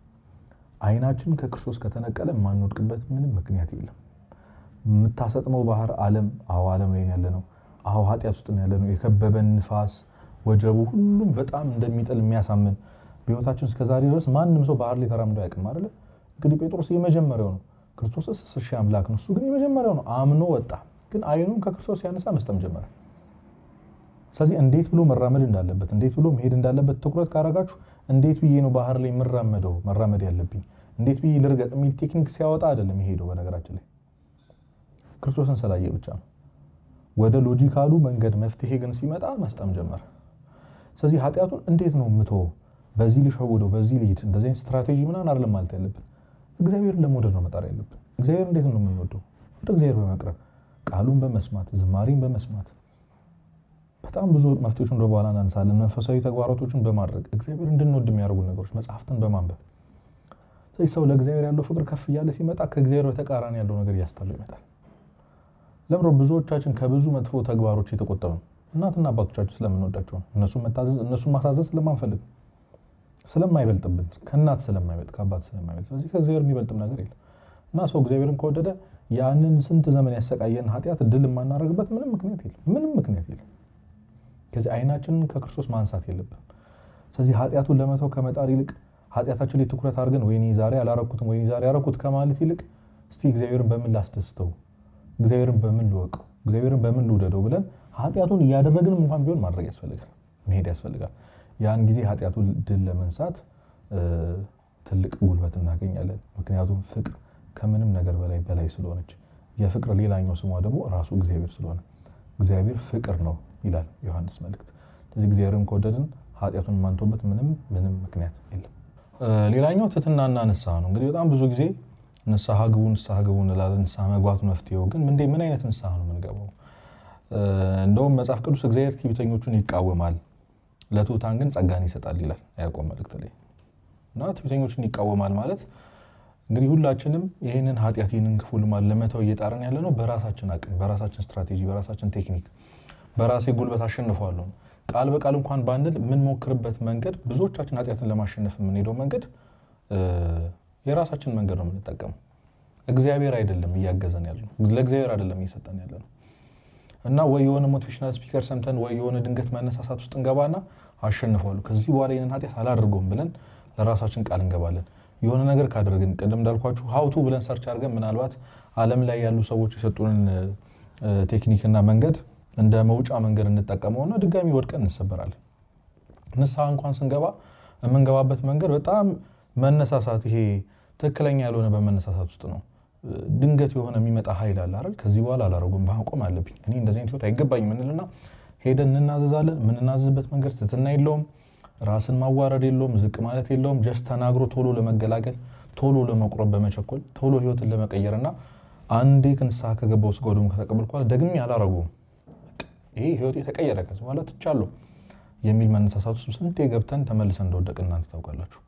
አይናችን ከክርስቶስ ከተነቀለ የማንወድቅበት ምንም ምክንያት የለም። የምታሰጥመው ባህር ዓለም፣ አዎ ዓለም ላይ ያለ ነው። አዎ ኃጢአት ውስጥ ያለ ነው። የከበበን ንፋስ፣ ወጀቡ፣ ሁሉም በጣም እንደሚጥል የሚያሳምን በሕይወታችን እስከዛሬ ድረስ ማንም ሰው ባህር ላይ ተራምዶ አያውቅም አይደለ? እንግዲህ ጴጥሮስ የመጀመሪያው ነው። ክርስቶስ እሺ አምላክ ነው፣ እሱ ግን የመጀመሪያው ነው። አምኖ ወጣ። ግን አይኑን ከክርስቶስ ያነሳ መስጠም ጀመረ። ስለዚህ እንዴት ብሎ መራመድ እንዳለበት እንዴት ብሎ መሄድ እንዳለበት ትኩረት ካረጋችሁ እንዴት ብዬ ነው ባህር ላይ የምራመደው መራመድ ያለብኝ እንዴት ብዬ ልርገጥ የሚል ቴክኒክ ሲያወጣ አይደለም የሄደው። በነገራችን ላይ ክርስቶስን ስላየ ብቻ ነው። ወደ logical ኡ መንገድ መፍትሄ ግን ሲመጣ መስጠም ጀመረ። ስለዚህ ኃጢአቱን እንዴት ነው ምተወው፣ በዚህ ልሸውደው፣ በዚህ ልሂድ፣ እንደዚህ አይነት ስትራቴጂ ምናምን አይደለም ማለት ያለብን። እግዚአብሔርን ለመውደድ ነው መጣር ያለብን። እግዚአብሔር እንዴት ነው የምንወደው? ወደ እግዚአብሔር በመቅረብ ቃሉን በመስማት ዝማሬን በመስማት በጣም ብዙ መፍትሄዎችን ወደ በኋላ እናነሳለን። መንፈሳዊ ተግባራቶችን በማድረግ እግዚአብሔር እንድንወድ የሚያደርጉ ነገሮች፣ መጽሐፍትን በማንበብ። ስለዚህ ሰው ለእግዚአብሔር ያለው ፍቅር ከፍ እያለ ሲመጣ ከእግዚአብሔር በተቃራኒ ያለው ነገር እያስጠላው ይመጣል። ለምሮ ብዙዎቻችን ከብዙ መጥፎ ተግባሮች የተቆጠብነው እናትና አባቶቻችን ስለምንወዳቸው ነው። እነሱን መታዘዝ እነሱን ማሳዘዝ ስለማንፈልግ፣ ስለማይበልጥብን፣ ከእናት ስለማይበልጥ፣ ከአባት ስለማይበልጥ። ስለዚህ ከእግዚአብሔር የሚበልጥም ነገር የለም እና ሰው እግዚአብሔርን ከወደደ ያንን ስንት ዘመን ያሰቃየን ኃጢአት ድል የማናደርግበት ምንም ምክንያት የለም። ምንም ምክንያት የለም። ከዚህ አይናችንን ከክርስቶስ ማንሳት የለብንም። ስለዚህ ኃጢአቱን ለመተው ከመጣር ይልቅ፣ ኃጢአታችን ላይ ትኩረት አድርገን ወይኔ ዛሬ አላረኩትም፣ ወይኔ ዛሬ ያረኩት ከማለት ይልቅ፣ እስቲ እግዚአብሔርን በምን ላስደስተው፣ እግዚአብሔርን በምን ልወቀው፣ እግዚአብሔርን በምን ልውደደው ብለን ኃጢአቱን እያደረግንም እንኳን ቢሆን ማድረግ ያስፈልጋል፣ መሄድ ያስፈልጋል። ያን ጊዜ ኃጢአቱን ድል ለመንሳት ትልቅ ጉልበት እናገኛለን። ምክንያቱም ፍቅር ከምንም ነገር በላይ በላይ ስለሆነች፣ የፍቅር ሌላኛው ስሟ ደግሞ ራሱ እግዚአብሔር ስለሆነ፣ እግዚአብሔር ፍቅር ነው ይላል ዮሐንስ መልእክት። ስለዚህ እግዚአብሔርን ከወደድን ኃጢአቱን የማንተውበት ምንም ምንም ምክንያት የለም። ሌላኛው ትህትናና ንስሐ ነው። እንግዲህ በጣም ብዙ ጊዜ ንስሐ ግቡ፣ ንስሐ ግቡ እንላለን። ንስሐ መግባቱ መፍትሄው ግን ምን አይነት ንስሐ ነው የምንገባው? እንደውም መጽሐፍ ቅዱስ እግዚአብሔር ትዕቢተኞቹን ይቃወማል፣ ለትሑታን ግን ጸጋን ይሰጣል ይላል ያዕቆብ መልእክት ላይ። እና ትዕቢተኞቹን ይቃወማል ማለት እንግዲህ ሁላችንም ይህንን ኃጢአት፣ ይህንን ክፉ ልማድ ለመተው እየጣርን ያለ ነው በራሳችን አቅም፣ በራሳችን ስትራቴጂ፣ በራሳችን ቴክኒክ፣ በራሴ ጉልበት አሸንፈዋለሁ። ቃል በቃል እንኳን ባንል የምንሞክርበት መንገድ፣ ብዙዎቻችን ኃጢአትን ለማሸነፍ የምንሄደው መንገድ የራሳችን መንገድ ነው የምንጠቀመው። እግዚአብሔር አይደለም እያገዘን ያለ ነው። ለእግዚአብሔር አይደለም እየሰጠን ያለ ነው። እና ወይ የሆነ motivational speaker ሰምተን ወይ የሆነ ድንገት መነሳሳት ውስጥ እንገባና አሸንፈዋለሁ፣ ከዚህ በኋላ ይህንን ኃጢአት አላደርገውም ብለን ለራሳችን ቃል እንገባለን። የሆነ ነገር ካደረግን፣ ቅድም እንዳልኳችሁ how to ብለን search አድርገን ምናልባት ዓለም ላይ ያሉ ሰዎች የሰጡንን ቴክኒክና መንገድ እንደ መውጫ መንገድ እንጠቀመውና ድጋሚ ወድቀን እንሰበራለን። ንስሐ እንኳን ስንገባ የምንገባበት መንገድ በጣም መነሳሳት፣ ይሄ ትክክለኛ ያልሆነ በመነሳሳት ውስጥ ነው። ድንገት የሆነ የሚመጣ ኃይል አለ አይደል? ከዚህ በኋላ አላደርገውም፣ ማቆም አለብኝ፣ እኔ እንደዚህ አይነት ህይወት አይገባኝም እንልና ሄደን እንናዘዛለን። የምንናዘዝበት መንገድ ትህትና የለውም፣ ራስን ማዋረድ የለውም፣ ዝቅ ማለት የለውም። Just ተናግሮ ቶሎ ለመገላገል፣ ቶሎ ለመቁረብ በመቸኮል፣ ቶሎ ህይወትን ለመቀየርና አንዴ ንስሐ ከገባው፣ ስጋ ወደሙን ከተቀበልኩ በኋላ ደግሜ አላረገውም፣ ይሄ ህይወቴ የተቀየረ፣ ከዚህ በኋላ ትቻለሁ የሚል መነሳሳት ውስጥ ስንቴ ገብተን ተመልሰን እንደወደቅን እናንተ ታውቃላችሁ።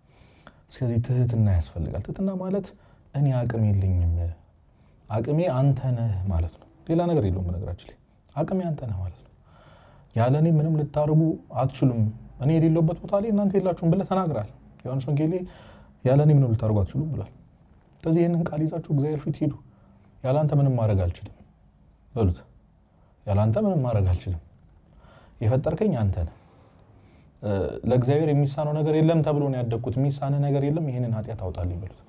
ስለዚህ ትህትና ያስፈልጋል። ትህትና ማለት እኔ አቅም የለኝም፣ አቅሜ አንተ ነህ ማለት ነው። ሌላ ነገር የለውም። በነገራችን ላይ አቅሜ አንተ ነህ ማለት ነው። ያለ እኔ ምንም ልታደርጉ አትችሉም፣ እኔ የሌለሁበት ቦታ ላይ እናንተ የላችሁም ብለህ ተናግረሃል። ዮሐንስ ወንጌል ላይ ያለ እኔ ምንም ልታደርጉ አትችሉም ብሏል። ስለዚህ ይህንን ቃል ይዛችሁ እግዚአብሔር ፊት ሂዱ። ያለ አንተ ምንም ማድረግ አልችልም በሉት። ያለ አንተ ምንም ማድረግ አልችልም፣ የፈጠርከኝ አንተ ነህ። ለእግዚአብሔር የሚሳነው ነገር የለም ተብሎ ነው ያደግኩት። የሚሳንህ ነገር የለም፣ ይህንን ኃጢአት አውጣልኝ በሉት።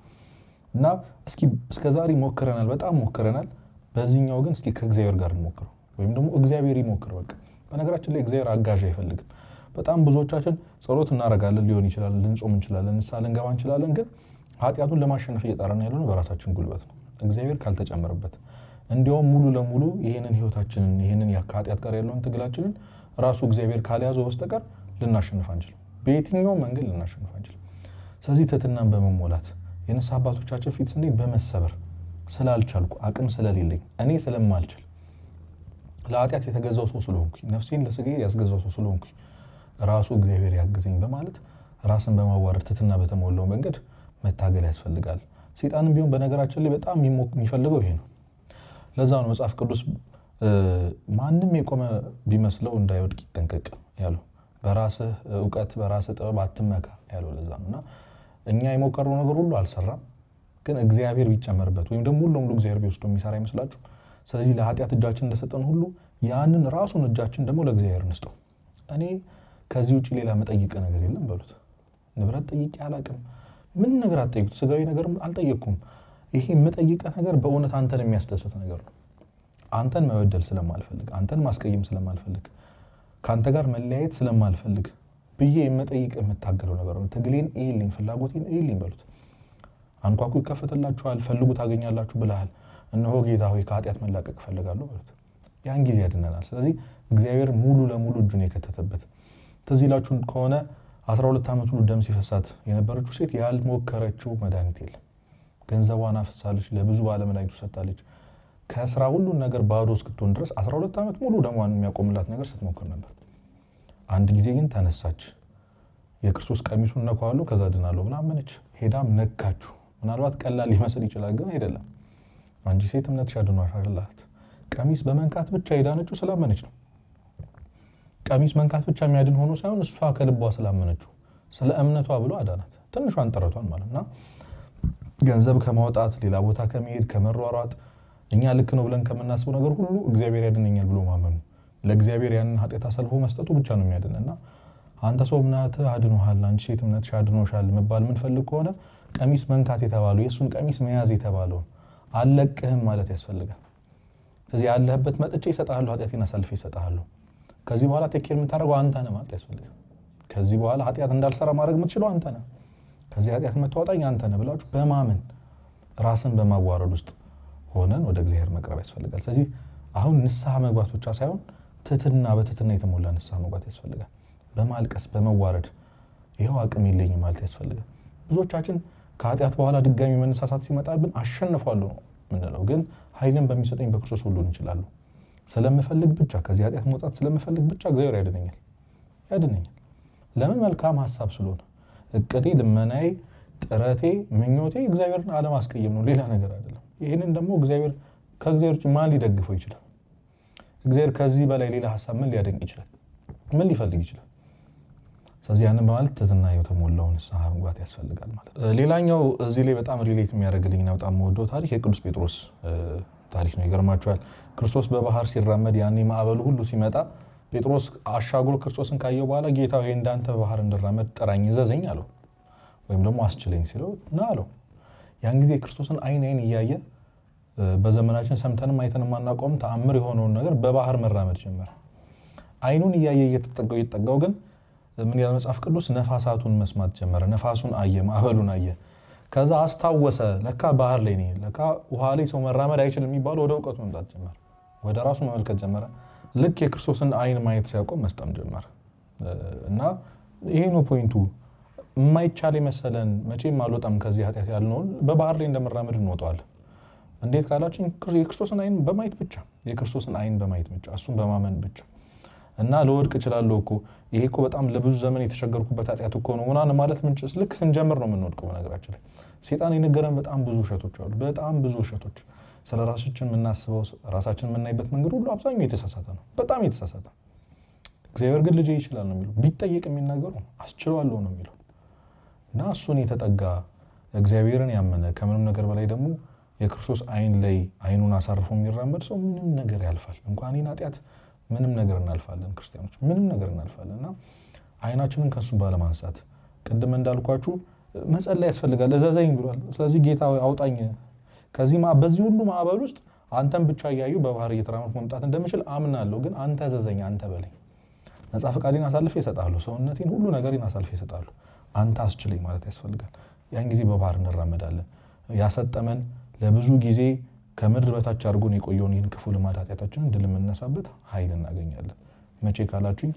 እና እስኪ እስከዛሬ ሞክረናል፣ በጣም ሞክረናል። በዚህኛው ግን እስኪ ከእግዚአብሔር ጋር እንሞክረው፣ ወይም ደግሞ እግዚአብሔር ይሞክር። በቃ በነገራችን ላይ እግዚአብሔር አጋዥ አይፈልግም። በጣም ብዙዎቻችን ጸሎት እናደርጋለን ሊሆን ይችላል፣ ልንጾም እንችላለን፣ ንስሐ ልንገባ እንችላለን። ግን ኃጢአቱን ለማሸነፍ እየጣርን ያለነው በራሳችን ጉልበት ነው፣ እግዚአብሔር ካልተጨመረበት። እንዲያውም ሙሉ ለሙሉ ይህንን ህይወታችንን፣ ይህንን ከኃጢአት ጋር ያለውን ትግላችንን ራሱ እግዚአብሔር ካልያዘው በስተቀር ልናሸንፍ አንችልም። በየትኛውም መንገድ ልናሸንፍ አንችልም። ስለዚህ ትህትናን በመሞላት የንስሐ አባቶቻችን ፊት ስንሄድ በመሰበር፣ ስላልቻልኩ፣ አቅም ስለሌለኝ፣ እኔ ስለማልችል፣ ለኃጢአት የተገዛው ሰው ስለሆንኩኝ፣ ነፍሴን ለስጋዬ ያስገዛው ሰው ስለሆንኩኝ ራሱ እግዚአብሔር ያግዘኝ በማለት ራስን በማዋረድ ትህትና በተሞላው መንገድ መታገል ያስፈልጋል። ሰይጣንም ቢሆን በነገራችን ላይ በጣም የሚፈልገው ይሄ ነው። ለዛ ነው መጽሐፍ ቅዱስ ማንም የቆመ ቢመስለው እንዳይወድቅ ይጠንቀቅ ያለው። በራስህ እውቀት፣ በራስህ ጥበብ አትመካ ያለው ለዛ ነው። እና እኛ የሞከርነው ነገር ሁሉ አልሰራም። ግን እግዚአብሔር ቢጨመርበት ወይም ደግሞ ሙሉ ለሙሉ እግዚአብሔር ቢወስደው የሚሰራ ይመስላችሁ? ስለዚህ ለኃጢአት እጃችን እንደሰጠን ሁሉ ያንን ራሱን እጃችን ደግሞ ለእግዚአብሔር እንስጠው። እኔ ከዚህ ውጭ ሌላ መጠይቅ ነገር የለም በሉት። ንብረት ጠይቄ አላቅም። ምን ነገር አትጠይቁት። ስጋዊ ነገርም አልጠየቅኩም። ይሄ የምጠይቀህ ነገር በእውነት አንተን የሚያስደስት ነገር ነው። አንተን መበደል ስለማልፈልግ፣ አንተን ማስቀየም ስለማልፈልግ፣ ከአንተ ጋር መለያየት ስለማልፈልግ ብዬ የምጠይቅ የምታገለው ነገር ነው። ትግሌን እይልኝ፣ ፍላጎቴን እይልኝ በሉት። አንኳኩ ይከፈትላችኋል፣ ፈልጉ ታገኛላችሁ ብለሃል። እነሆ ጌታ ሆይ ከኃጢአት መላቀቅ እፈልጋለሁ በሉት። ያን ጊዜ ያድነናል። ስለዚህ እግዚአብሔር ሙሉ ለሙሉ እጁን የከተተበት፣ ትዝ ይላችሁ ከሆነ 12 ዓመት ሁሉ ደም ሲፈሳት የነበረችው ሴት ያልሞከረችው መድኃኒት የለም። ገንዘቧን አፍሳለች፣ ለብዙ ባለመድኃኒቱ ሰጥታለች። ከስራ ሁሉን ነገር ባዶ እስክትሆን ድረስ 12 ዓመት ሙሉ ደሟን የሚያቆምላት ነገር ስትሞክር ነበር። አንድ ጊዜ ግን ተነሳች። የክርስቶስ ቀሚሱን ነካዋለሁ ከዛ ድናለሁ ብላ አመነች። ሄዳም ነካችሁ። ምናልባት ቀላል ሊመስል ይችላል፣ ግን አይደለም። አንቺ ሴት እምነትሽ አድኖሻል አላት። ቀሚስ በመንካት ብቻ የዳነችው ስላመነች ነው። ቀሚስ መንካት ብቻ የሚያድን ሆኖ ሳይሆን እሷ ከልቧ ስላመነችው ስለ እምነቷ ብሎ አዳናት። ትንሿን ጥረቷን ማለት እና ገንዘብ ከማውጣት ሌላ ቦታ ከመሄድ ከመሯሯጥ እኛ ልክ ነው ብለን ከምናስበው ነገር ሁሉ እግዚአብሔር ያድነኛል ብሎ ማመኑ ለእግዚአብሔር ያንን ኃጢአት አሳልፎ መስጠቱ ብቻ ነው የሚያድን። እና አንተ ሰው እምነትህ አድኖሃል፣ አንቺ ሴት እምነትሽ አድኖሻል መባል የምንፈልግ ከሆነ ቀሚስ መንካት የተባለው የእሱን ቀሚስ መያዝ የተባለውን አልለቅህም ማለት ያስፈልጋል። ስለዚህ ያለህበት መጥቼ እሰጥሃለሁ፣ ኃጢአቴን አሳልፌ እሰጥሃለሁ። ከዚህ በኋላ take care የምታደርገው አንተ ነህ ማለት ያስፈልጋል። ከዚህ በኋላ ኃጢአት እንዳልሰራ ማድረግ የምትችለው አንተ ነህ። ከዚህ ኃጢአት የምታወጣኝ አንተ ነህ ብላችሁ በማመን ራስን በማዋረድ ውስጥ ሆነን ወደ እግዚአብሔር መቅረብ ያስፈልጋል። ስለዚህ አሁን ንስሐ መግባት ብቻ ሳይሆን ትህትና፣ በትህትና የተሞላ ንስሐ መግባት ያስፈልጋል። በማልቀስ በመዋረድ ይኸው አቅም የለኝም ማለት ያስፈልጋል። ብዙዎቻችን ከኃጢአት በኋላ ድጋሚ መነሳሳት ሲመጣብን አሸንፏለሁ ነው ምንለው፣ ግን ኃይልን በሚሰጠኝ በክርስቶስ ሁሉን እችላለሁ። ስለምፈልግ ብቻ ከዚህ ኃጢአት መውጣት ስለምፈልግ ብቻ እግዚአብሔር ያድነኛል ያድነኛል። ለምን? መልካም ሀሳብ ስለሆነ። እቅዴ፣ ልመናዬ፣ ጥረቴ፣ ምኞቴ እግዚአብሔርን አለማስቀየም ነው፣ ሌላ ነገር አይደለም። ይህንን ደግሞ እግዚአብሔር ከእግዚአብሔር ውጭ ማን ሊደግፈው ይችላል? እግዚአብሔር ከዚህ በላይ ሌላ ሀሳብ ምን ሊያደንቅ ይችላል? ምን ሊፈልግ ይችላል? ስለዚህ ያንን በማለት ትህትና የተሞላውን ንስሐ መግባት ያስፈልጋል ማለት ነው። ሌላኛው እዚህ ላይ በጣም relate የሚያደርግልኝና በጣም የምወደው ታሪክ የቅዱስ ጴጥሮስ ታሪክ ነው። ይገርማችኋል። ክርስቶስ በባህር ሲራመድ ያኔ ማዕበሉ ሁሉ ሲመጣ ጴጥሮስ አሻግሮ ክርስቶስን ካየው በኋላ ጌታ ሆይ እንዳንተ በባህር እንድራመድ ጥራኝ፣ እዘዘኝ አለው። ወይም ደግሞ አስችለኝ ሲለው ና አለው። ያን ጊዜ ክርስቶስን አይን አይን እያየ በዘመናችን ሰምተንም አይተንም የማናውቀውም ተአምር የሆነውን ነገር በባህር መራመድ ጀመረ። አይኑን እያየ እየተጠጋው እየተጠጋው ግን ምን ይላል መጽሐፍ ቅዱስ? ነፋሳቱን መስማት ጀመረ። ነፋሱን አየ፣ ማዕበሉን አየ። ከዛ አስታወሰ፣ ለካ ባህር ላይ ነኝ፣ ለካ ውሃ ላይ ሰው መራመድ አይችልም የሚባለው ወደ እውቀቱ መምጣት ጀመረ። ወደ ራሱ መመልከት ጀመረ። ልክ የክርስቶስን አይን ማየት ሲያቆም መስጠም ጀመረ። እና ይሄ ነው point ኡ። የማይቻል የመሰለን መቼም አልወጣም ከዚህ ኃጢአት ያልነውን በባህር ላይ እንደመራመድ እንወጣዋለን። እንዴት ካላችን የክርስቶስን አይን በማየት ብቻ፣ የክርስቶስን አይን በማየት ብቻ፣ እሱን በማመን ብቻ። እና ልወድቅ እችላለሁ እኮ ይሄ እኮ በጣም ለብዙ ዘመን የተቸገርኩበት ኃጢአት እኮ ነው ምናምን ማለት ምንጭ ልክ ስንጀምር ነው የምንወድቀው። በነገራችን ላይ ሴጣን የነገረን በጣም ብዙ ውሸቶች አሉ። በጣም ብዙ ውሸቶች ስለ ራሳችን የምናስበው ራሳችን የምናይበት መንገድ ሁሉ አብዛኛው የተሳሳተ ነው፣ በጣም የተሳሳተ። እግዚአብሔር ግን ልጄ ይችላል ነው የሚለው። ቢጠየቅ የሚናገረው አስችለዋለሁ ነው የሚለው። እና እሱን የተጠጋ እግዚአብሔርን ያመነ ከምንም ነገር በላይ ደግሞ የክርስቶስ አይን ላይ አይኑን አሳርፎ የሚራመድ ሰው ምንም ነገር ያልፋል። እንኳን ይህን ኃጢአት ምንም ነገር እናልፋለን። ክርስቲያኖች ምንም ነገር እናልፋለን። እና አይናችንን ከእሱ ባለማንሳት ቅድም እንዳልኳችሁ መጸለይ ያስፈልጋል። እዘዘኝ ብሏል። ስለዚህ ጌታ አውጣኝ ከዚህ በዚህ ሁሉ ማዕበል ውስጥ አንተን ብቻ እያዩ በባህር እየተራመድኩ መምጣት እንደምችል አምናለሁ። ግን አንተ እዘዘኝ፣ አንተ በለኝ። ነጻ ፈቃዴን አሳልፌ እሰጥሃለሁ፣ ሰውነቴን ሁሉ ነገሬን አሳልፌ እሰጥሃለሁ። አንተ አስችለኝ ማለት ያስፈልጋል። ያን ጊዜ በባህር እንራመዳለን። ያሰጠመን ለብዙ ጊዜ ከምድር በታች አድርጎን የቆየውን ይህን ክፉ ልማድ ኃጢአታችንን ድል የምንነሳበት ኃይል እናገኛለን። መቼ ካላችሁኝ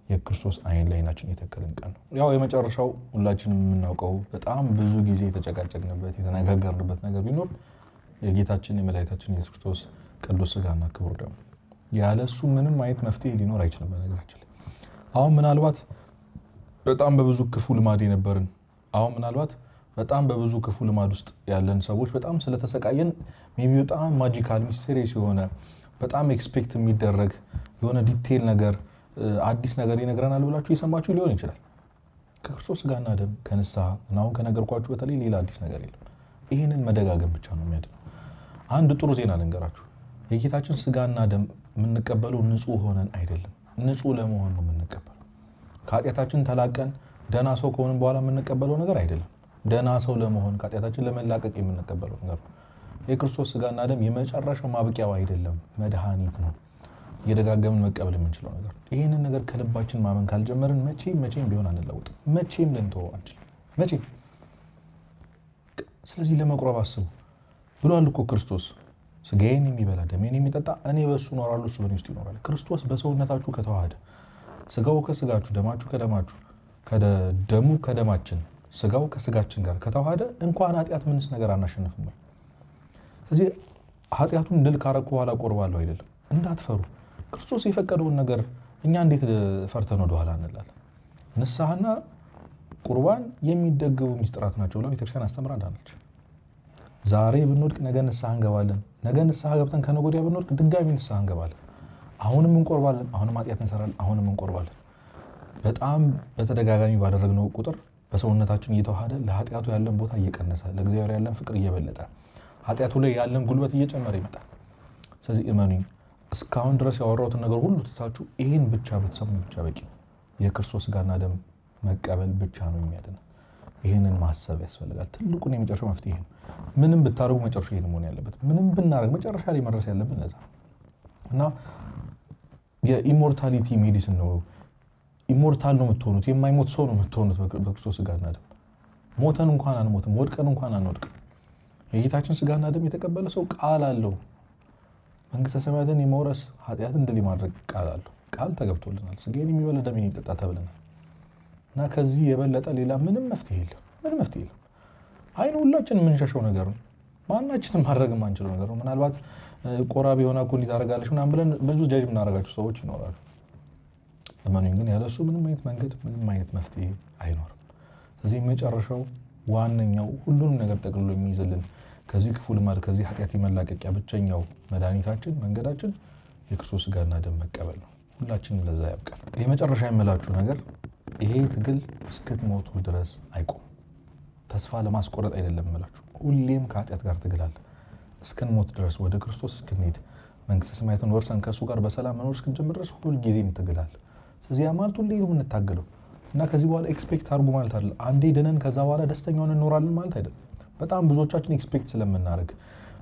የክርስቶስ አይን ላይ አይናችን የተከልን ቀን ነው። ያው የመጨረሻው ሁላችንም የምናውቀው በጣም ብዙ ጊዜ የተጨቃጨቅንበት የተነጋገርንበት ነገር ቢኖር የጌታችን የመድኃኒታችን ኢየሱስ ክርስቶስ ቅዱስ ስጋና ክቡር ደሙ፣ ያለ እሱ ምንም አይነት መፍትሄ ሊኖር አይችልም። በነገራችን ላይ አሁን ምናልባት በጣም በብዙ ክፉ ልማድ የነበርን አሁን ምናልባት በጣም በብዙ ክፉ ልማድ ውስጥ ያለን ሰዎች በጣም ስለተሰቃየን maybe በጣም magical mysterious የሆነ በጣም expect የሚደረግ የሆነ detail ነገር አዲስ ነገር ይነግረናል ብላችሁ የሰማችሁ ሊሆን ይችላል። ከክርስቶስ ስጋና ደም ከንስሐ እና አሁን ከነገርኳችሁ በተለይ ሌላ አዲስ ነገር የለም። ይህንን መደጋገም ብቻ ነው የሚያድነው። አንድ ጥሩ ዜና ልንገራችሁ። የጌታችን ስጋና ደም የምንቀበለው ንጹህ ሆነን አይደለም። ንጹህ ለመሆን ነው የምንቀበለው። ከኃጢአታችን ተላቀን ደህና ሰው ከሆንን በኋላ የምንቀበለው ነገር አይደለም። ደህና ሰው ለመሆን ከኃጢአታችን ለመላቀቅ የምንቀበለው ነገር ነው። የክርስቶስ ስጋና ደም የመጨረሻው ማብቂያው አይደለም፣ መድኃኒት ነው። እየደጋገምን መቀበል የምንችለው ነገር ነው። ይህንን ነገር ከልባችን ማመን ካልጀመርን መቼም መቼም ቢሆን አንለውጥም። መቼም ልንተወው አንችልም። መቼም። ስለዚህ ለመቁረብ አስቡ ብሏል እኮ ክርስቶስ። ስጋዬን የሚበላ ደሜን የሚጠጣ እኔ በእሱ እኖራለሁ፣ እሱ በእኔ ውስጥ ይኖራል። ክርስቶስ በሰውነታችሁ ከተዋሃደ ስጋው ከስጋችሁ ደማችሁ ከደማችሁ ደሙ ከደማችን ስጋው ከስጋችን ጋር ከተዋሃደ እንኳን ኃጢአት ምንስ ነገር አናሸንፍም ወይ? ስለዚህ ኃጢአቱን ድል ካረኩ በኋላ ቆርባለሁ አይደለም። እንዳትፈሩ። ክርስቶስ የፈቀደውን ነገር እኛ እንዴት ፈርተን ወደኋላ እንላለን? ንስሐና ቁርባን የሚደገፉ ሚስጥራት ናቸው ብላ ቤተክርስቲያን አስተምራናለች። ዛሬ ብንወድቅ ነገ ንስሐ እንገባለን። ነገ ንስሐ ገብተን ከነገ ወዲያ ብንወድቅ ድጋሚ ንስሐ እንገባለን። አሁንም እንቆርባለን፣ አሁንም ኃጢአት እንሰራለን፣ አሁንም እንቆርባለን። በጣም በተደጋጋሚ ባደረግነው ቁጥር በሰውነታችን እየተዋሃደ ለኃጢአቱ ያለን ቦታ እየቀነሰ ለእግዚአብሔር ያለን ፍቅር እየበለጠ ኃጢአቱ ላይ ያለን ጉልበት እየጨመረ ይመጣል። ስለዚህ እመኑኝ እስካሁን ድረስ ያወራሁትን ነገር ሁሉ ትታችሁ ይህን ብቻ ብትሰሙ ብቻ በቂ ነው። የክርስቶስ ሥጋና ደም መቀበል ብቻ ነው የሚያድነው። ይህንን ማሰብ ያስፈልጋል። ትልቁን የመጨረሻው መፍትሄ ነው። ምንም ብታደርጉ መጨረሻ ይህን መሆን ያለበት፣ ምንም ብናደርግ መጨረሻ ላይ መድረስ ያለብን ለዛ እና የ immortality medicine ነው። Immortal ነው የምትሆኑት፣ የማይሞት ሰው ነው የምትሆኑት በክርስቶስ ሥጋና ደም። ሞተን እንኳን አንሞትም፣ ወድቀን እንኳን አንወድቅም። የጌታችን ሥጋና ደም የተቀበለ ሰው ቃል አለው። መንግስተ ሰማያትን የመውረስ ኃጢአትን ድል የማድረግ ቃል አለው። ቃል ተገብቶልናል። ሥጋዬን የሚበላ ደሜን የሚጠጣ ተብለናል። እና ከዚህ የበለጠ ሌላ ምንም መፍትሄ የለም። ምንም መፍትሄ የለም። አይኑ ሁላችን የምንሸሸው ነገር ነው። ማናችንም ማድረግ የማንችለው ነገር ነው። ምናልባት ቆራቢ የሆነ እኮ እንዲህ ታደርጋለች ምናምን ብለን ብዙ ጃጅ የምናደርጋቸው ሰዎች ይኖራሉ። እመኑኝ ግን ያለሱ ምንም አይነት መንገድ ምንም አይነት መፍትሄ አይኖርም። ስለዚህ የመጨረሻው ዋነኛው ሁሉንም ነገር ጠቅልሎ የሚይዝልን ከዚህ ክፉ ልማድ ከዚህ ኃጢአት የመላቀቂያ ብቸኛው መድኃኒታችን መንገዳችን የክርስቶስ ሥጋና ደም መቀበል ነው። ሁላችንም ለዛ ያብቃል። የመጨረሻ የምላችሁ ነገር ይሄ ትግል እስክትሞቱ ድረስ አይቆም። ተስፋ ለማስቆረጥ አይደለም የምላችሁ። ሁሌም ከኃጢአት ጋር ትግል አለ። እስክንሞት ድረስ ወደ ክርስቶስ እስክንሄድ መንግስተ ሰማያትን ወርሰን ከእሱ ጋር በሰላም መኖር እስክንጀምር ድረስ ሁልጊዜም ትግል አለ። ስለዚህ ያ ማለት ሁሌ ነው የምንታገለው እና ከዚህ በኋላ expect አድርጉ ማለት አይደለም። አንዴ ድነን ከዛ በኋላ ደስተኛ ሆነን እንኖራለን ማለት አይደለም። በጣም ብዙዎቻችን expect ስለምናደርግ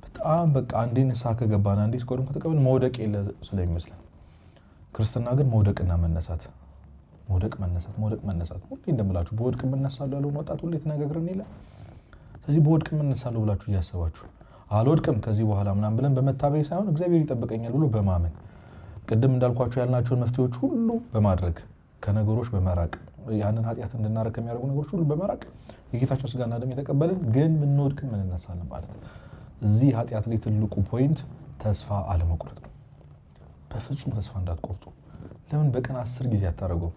በጣም በቃ አንዴ ንስሐ ከገባን አንዴ ሥጋውን ከተቀበልን መውደቅ የለ ስለሚመስለን፣ ክርስትና ግን መውደቅና መነሳት መውደቅ መነሳት መውደቅ መነሳት። ሁሌ እንደምላችሁ በወድቅ እነሳለሁ ያለውን ወጣት ሁሌ ተነጋግረን የለ። ስለዚህ በወድቅ እነሳለሁ ብላችሁ እያሰባችሁ አልወድቅም ከዚህ በኋላ ምናምን ብለን በመታበይ ሳይሆን እግዚአብሔር ይጠብቀኛል ብሎ በማመን ቅድም እንዳልኳችሁ ያልናቸውን መፍትሄዎች ሁሉ በማድረግ ከነገሮች በመራቅ ያንን ኃጢአት እንድናረግ ከሚያደርጉ ነገሮች ሁሉ በመራቅ የጌታችን ሥጋና ደም የተቀበልን ግን ምንወድቅም እንነሳለን ማለት። እዚህ ኃጢአት ላይ ትልቁ point ተስፋ አለመቁረጥ ነው። በፍጹም ተስፋ እንዳትቆርጡ። ለምን በቀን 10 ጊዜ አታደርገውም?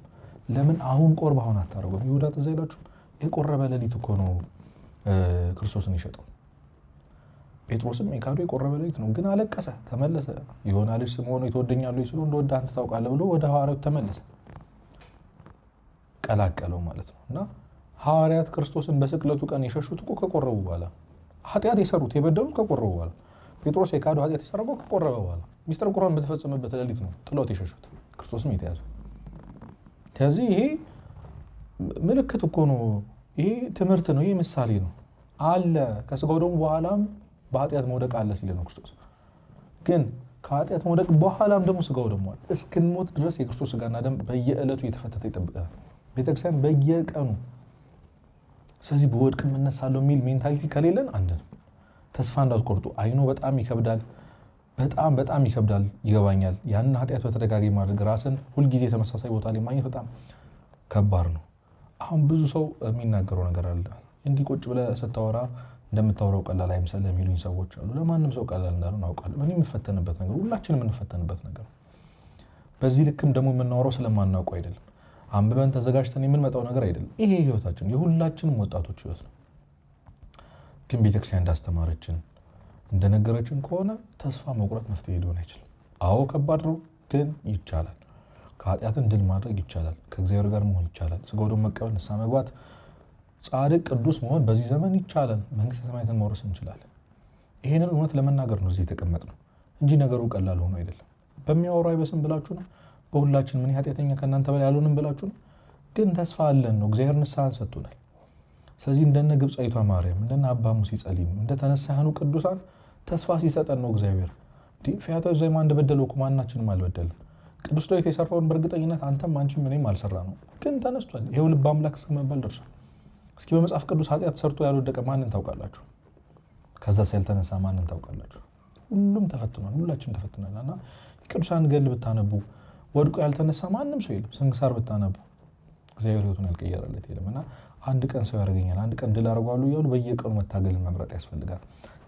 ለምን አሁን ቆርብ አሁን አታደርገውም? ይሁዳ ትዝ አይላችሁም? የቆረበ ሌሊት እኮ ነው ክርስቶስን የሸጠው። ጴጥሮስም የካዶ የቆረበ ሌሊት ነው። ግን አለቀሰ፣ ተመለሰ። የዮና ልጅ ስምዖን ሆይ ትወደኛለህ ወይ ሲለው እንደወደህ አንተ ታውቃለህ ብሎ ወደ ሐዋርያቱ ተመለሰ፣ ቀላቀለው ማለት ነው። እና ሐዋርያት ክርስቶስን በስቅለቱ ቀን የሸሹት እኮ ከቆረቡ በኋላ፣ ኃጢአት የሰሩት የበደሉት ከቆረቡ በኋላ፣ ጴጥሮስ የካዶ ኃጢአት የሰራው ከቆረበ በኋላ፣ ሚስጥረ ቁርባን በተፈጸመበት ሌሊት ነው ጥለውት የሸሹት፣ ክርስቶስም የተያዘው። ከዚህ ይሄ ምልክት እኮ ነው። ይሄ ትምህርት ነው። ይሄ ምሳሌ ነው። አለ ከስጋው ደግሞ በኋላም በኃጢአት መውደቅ አለ ሲል ነው ክርስቶስ። ግን ከኃጢአት መውደቅ በኋላም ደግሞ ስጋው ደግሞ አለ። እስክንሞት ድረስ የክርስቶስ ስጋና ደም በየዕለቱ እየተፈተተ ይጠብቀናል ቤተክርስቲያን በየቀኑ። ስለዚህ በወድቅም እነሳለሁ የሚል mentality ከሌለን አንድንም ተስፋ እንዳትቆርጡ። አይኖ በጣም ይከብዳል፣ በጣም በጣም ይከብዳል፣ ይገባኛል። ያንን ኃጢአት በተደጋጋሚ ማድረግ ራስን ሁልጊዜ ተመሳሳይ ቦታ ላይ ማግኘት በጣም ከባድ ነው። አሁን ብዙ ሰው የሚናገረው ነገር አለ። እንዲህ ቁጭ ብለህ ስታወራ እንደምታወራው ቀላል አይምሰልህ የሚሉኝ ሰዎች አሉ። ለማንም ሰው ቀላል እንዳልሆነ አውቃለሁ። እኔ የምፈተንበት ነገር ሁላችንም የምንፈተንበት ነገር ነው። በዚህ ልክም ደግሞ የምናወራው ስለማናውቀው አይደለም። አንብበን ተዘጋጅተን የምንመጣው ነገር አይደለም። ይሄ ህይወታችን የሁላችንም ወጣቶች ህይወት ነው። ግን ቤተክርስቲያን እንዳስተማረችን እንደነገረችን ከሆነ ተስፋ መቁረጥ መፍትሄ ሊሆን አይችልም። አዎ ከባድ ነው፣ ግን ይቻላል። ከኃጢአትን ድል ማድረግ ይቻላል። ከእግዚአብሔር ጋር መሆን ይቻላል። ስጋው ደሙን መቀበል፣ ንስሐ መግባት፣ ጻድቅ ቅዱስ መሆን በዚህ ዘመን ይቻላል። መንግስተ ሰማያትን መውረስ እንችላለን። ይሄንን እውነት ለመናገር ነው እዚህ የተቀመጥነው እንጂ ነገሩ ቀላል ሆኖ አይደለም። በሚያወራው አይበስም ብላችሁ ነው። በሁላችን ምን ኃጢአተኛ ከእናንተ በላይ አልሆንም ብላችሁ ነው። ግን ተስፋ አለን ነው። እግዚአብሔር ንስሐን ሰጥቶናል። ስለዚህ እንደነ ግብፃዊቷ ማርያም እንደነ አባ ሙሴ ጸሊም እንደ ተነሳህኑ ቅዱሳን ተስፋ ሲሰጠን ነው እግዚአብሔር። እንዴ ፈያታዊ ዘየማን እንደበደለው እኮ ማናችንም አልበደልም። ቅዱስ ዳዊት የሰራውን በእርግጠኝነት አንተም አንቺም እኔም አልሰራ ነው፣ ግን ተነስቷል። ይሄው ልበ አምላክ እስከ መባል ደርሷል። እስኪ በመጽሐፍ ቅዱስ ኃጢአት ሰርቶ ያልወደቀ ማንን ታውቃላችሁ? ከዛ ያልተነሳ ማንን ታውቃላችሁ? ሁሉም ተፈትኗል። ሁላችንም ተፈትናል። እና የቅዱሳን ገድል ብታነቡ ወድቆ ያልተነሳ ማንም ሰው የለም። ስንክሳር ብታነቡ እግዚአብሔር ሕይወቱን ያልቀየረለት የለም። እና አንድ ቀን ሰው ያደርገኛል፣ አንድ ቀን ድል አደርገዋለሁ እያሉ በየቀኑ መታገልን መምረጥ ያስፈልጋል።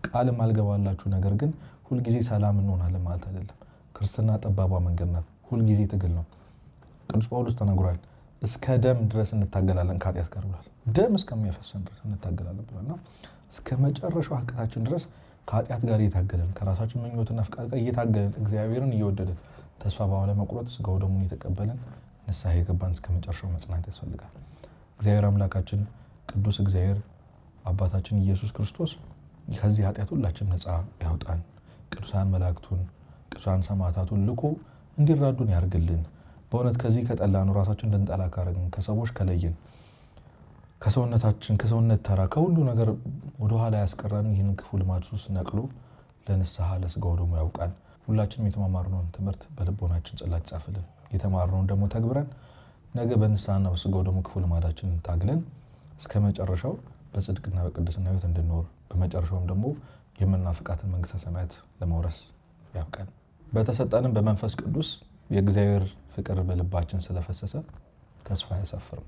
ቃልም አልገባላችሁ፣ ነገር ግን ሁልጊዜ ሰላም እንሆናለን ማለት አይደለም። ክርስትና ጠባቧ መንገድ ናት። ሁልጊዜ ትግል ነው። ቅዱስ ጳውሎስ ተናግሯል። እስከ ደም ድረስ እንታገላለን ከኃጢአት ጋር ብሏል። ደም እስከሚያፈሰን ድረስ እንታገላለን ብሏልና እስከ መጨረሻው ሀቀታችን ድረስ ከኃጢአት ጋር እየታገለን፣ ከራሳችን ምኞትና ፍቃድ ጋር እየታገለን፣ እግዚአብሔርን እየወደድን፣ ተስፋ ባለመቁረጥ ስጋው ደሙን እየተቀበልን፣ ንስሐ የገባን እስከ መጨረሻው መጽናት ያስፈልጋል። እግዚአብሔር አምላካችን፣ ቅዱስ እግዚአብሔር አባታችን ኢየሱስ ክርስቶስ ከዚህ ኃጢአት ሁላችን ነፃ ያውጣን። ቅዱሳን መላእክቱን፣ ቅዱሳን ሰማዕታቱን ልኮ እንዲራዱን ያርግልን። በእውነት ከዚህ ከጠላነው፣ ራሳችን እንድንጠላ ካረግን፣ ከሰዎች ከለየን፣ ከሰውነታችን፣ ከሰውነት ተራ፣ ከሁሉ ነገር ወደኋላ ያስቀረን ይህንን ክፉ ልማድ ሱስ ነቅሎ ለንስሐ ለስጋው ደግሞ ያውቃል። ሁላችንም የተማማርነውን ትምህርት በልቦናችን ጽላት ይጻፍልን። የተማርነውን ደግሞ ተግብረን ነገ በንስሐና በስጋው ደግሞ ክፉ ልማዳችንን ታግለን እስከ መጨረሻው በጽድቅና በቅድስና ሕይወት እንድንኖር፣ በመጨረሻውም ደግሞ የምናፍቃትን መንግስተ ሰማያት ለመውረስ ያብቃን። በተሰጠንም በመንፈስ ቅዱስ የእግዚአብሔር ፍቅር በልባችን ስለፈሰሰ ተስፋ አያሳፍርም።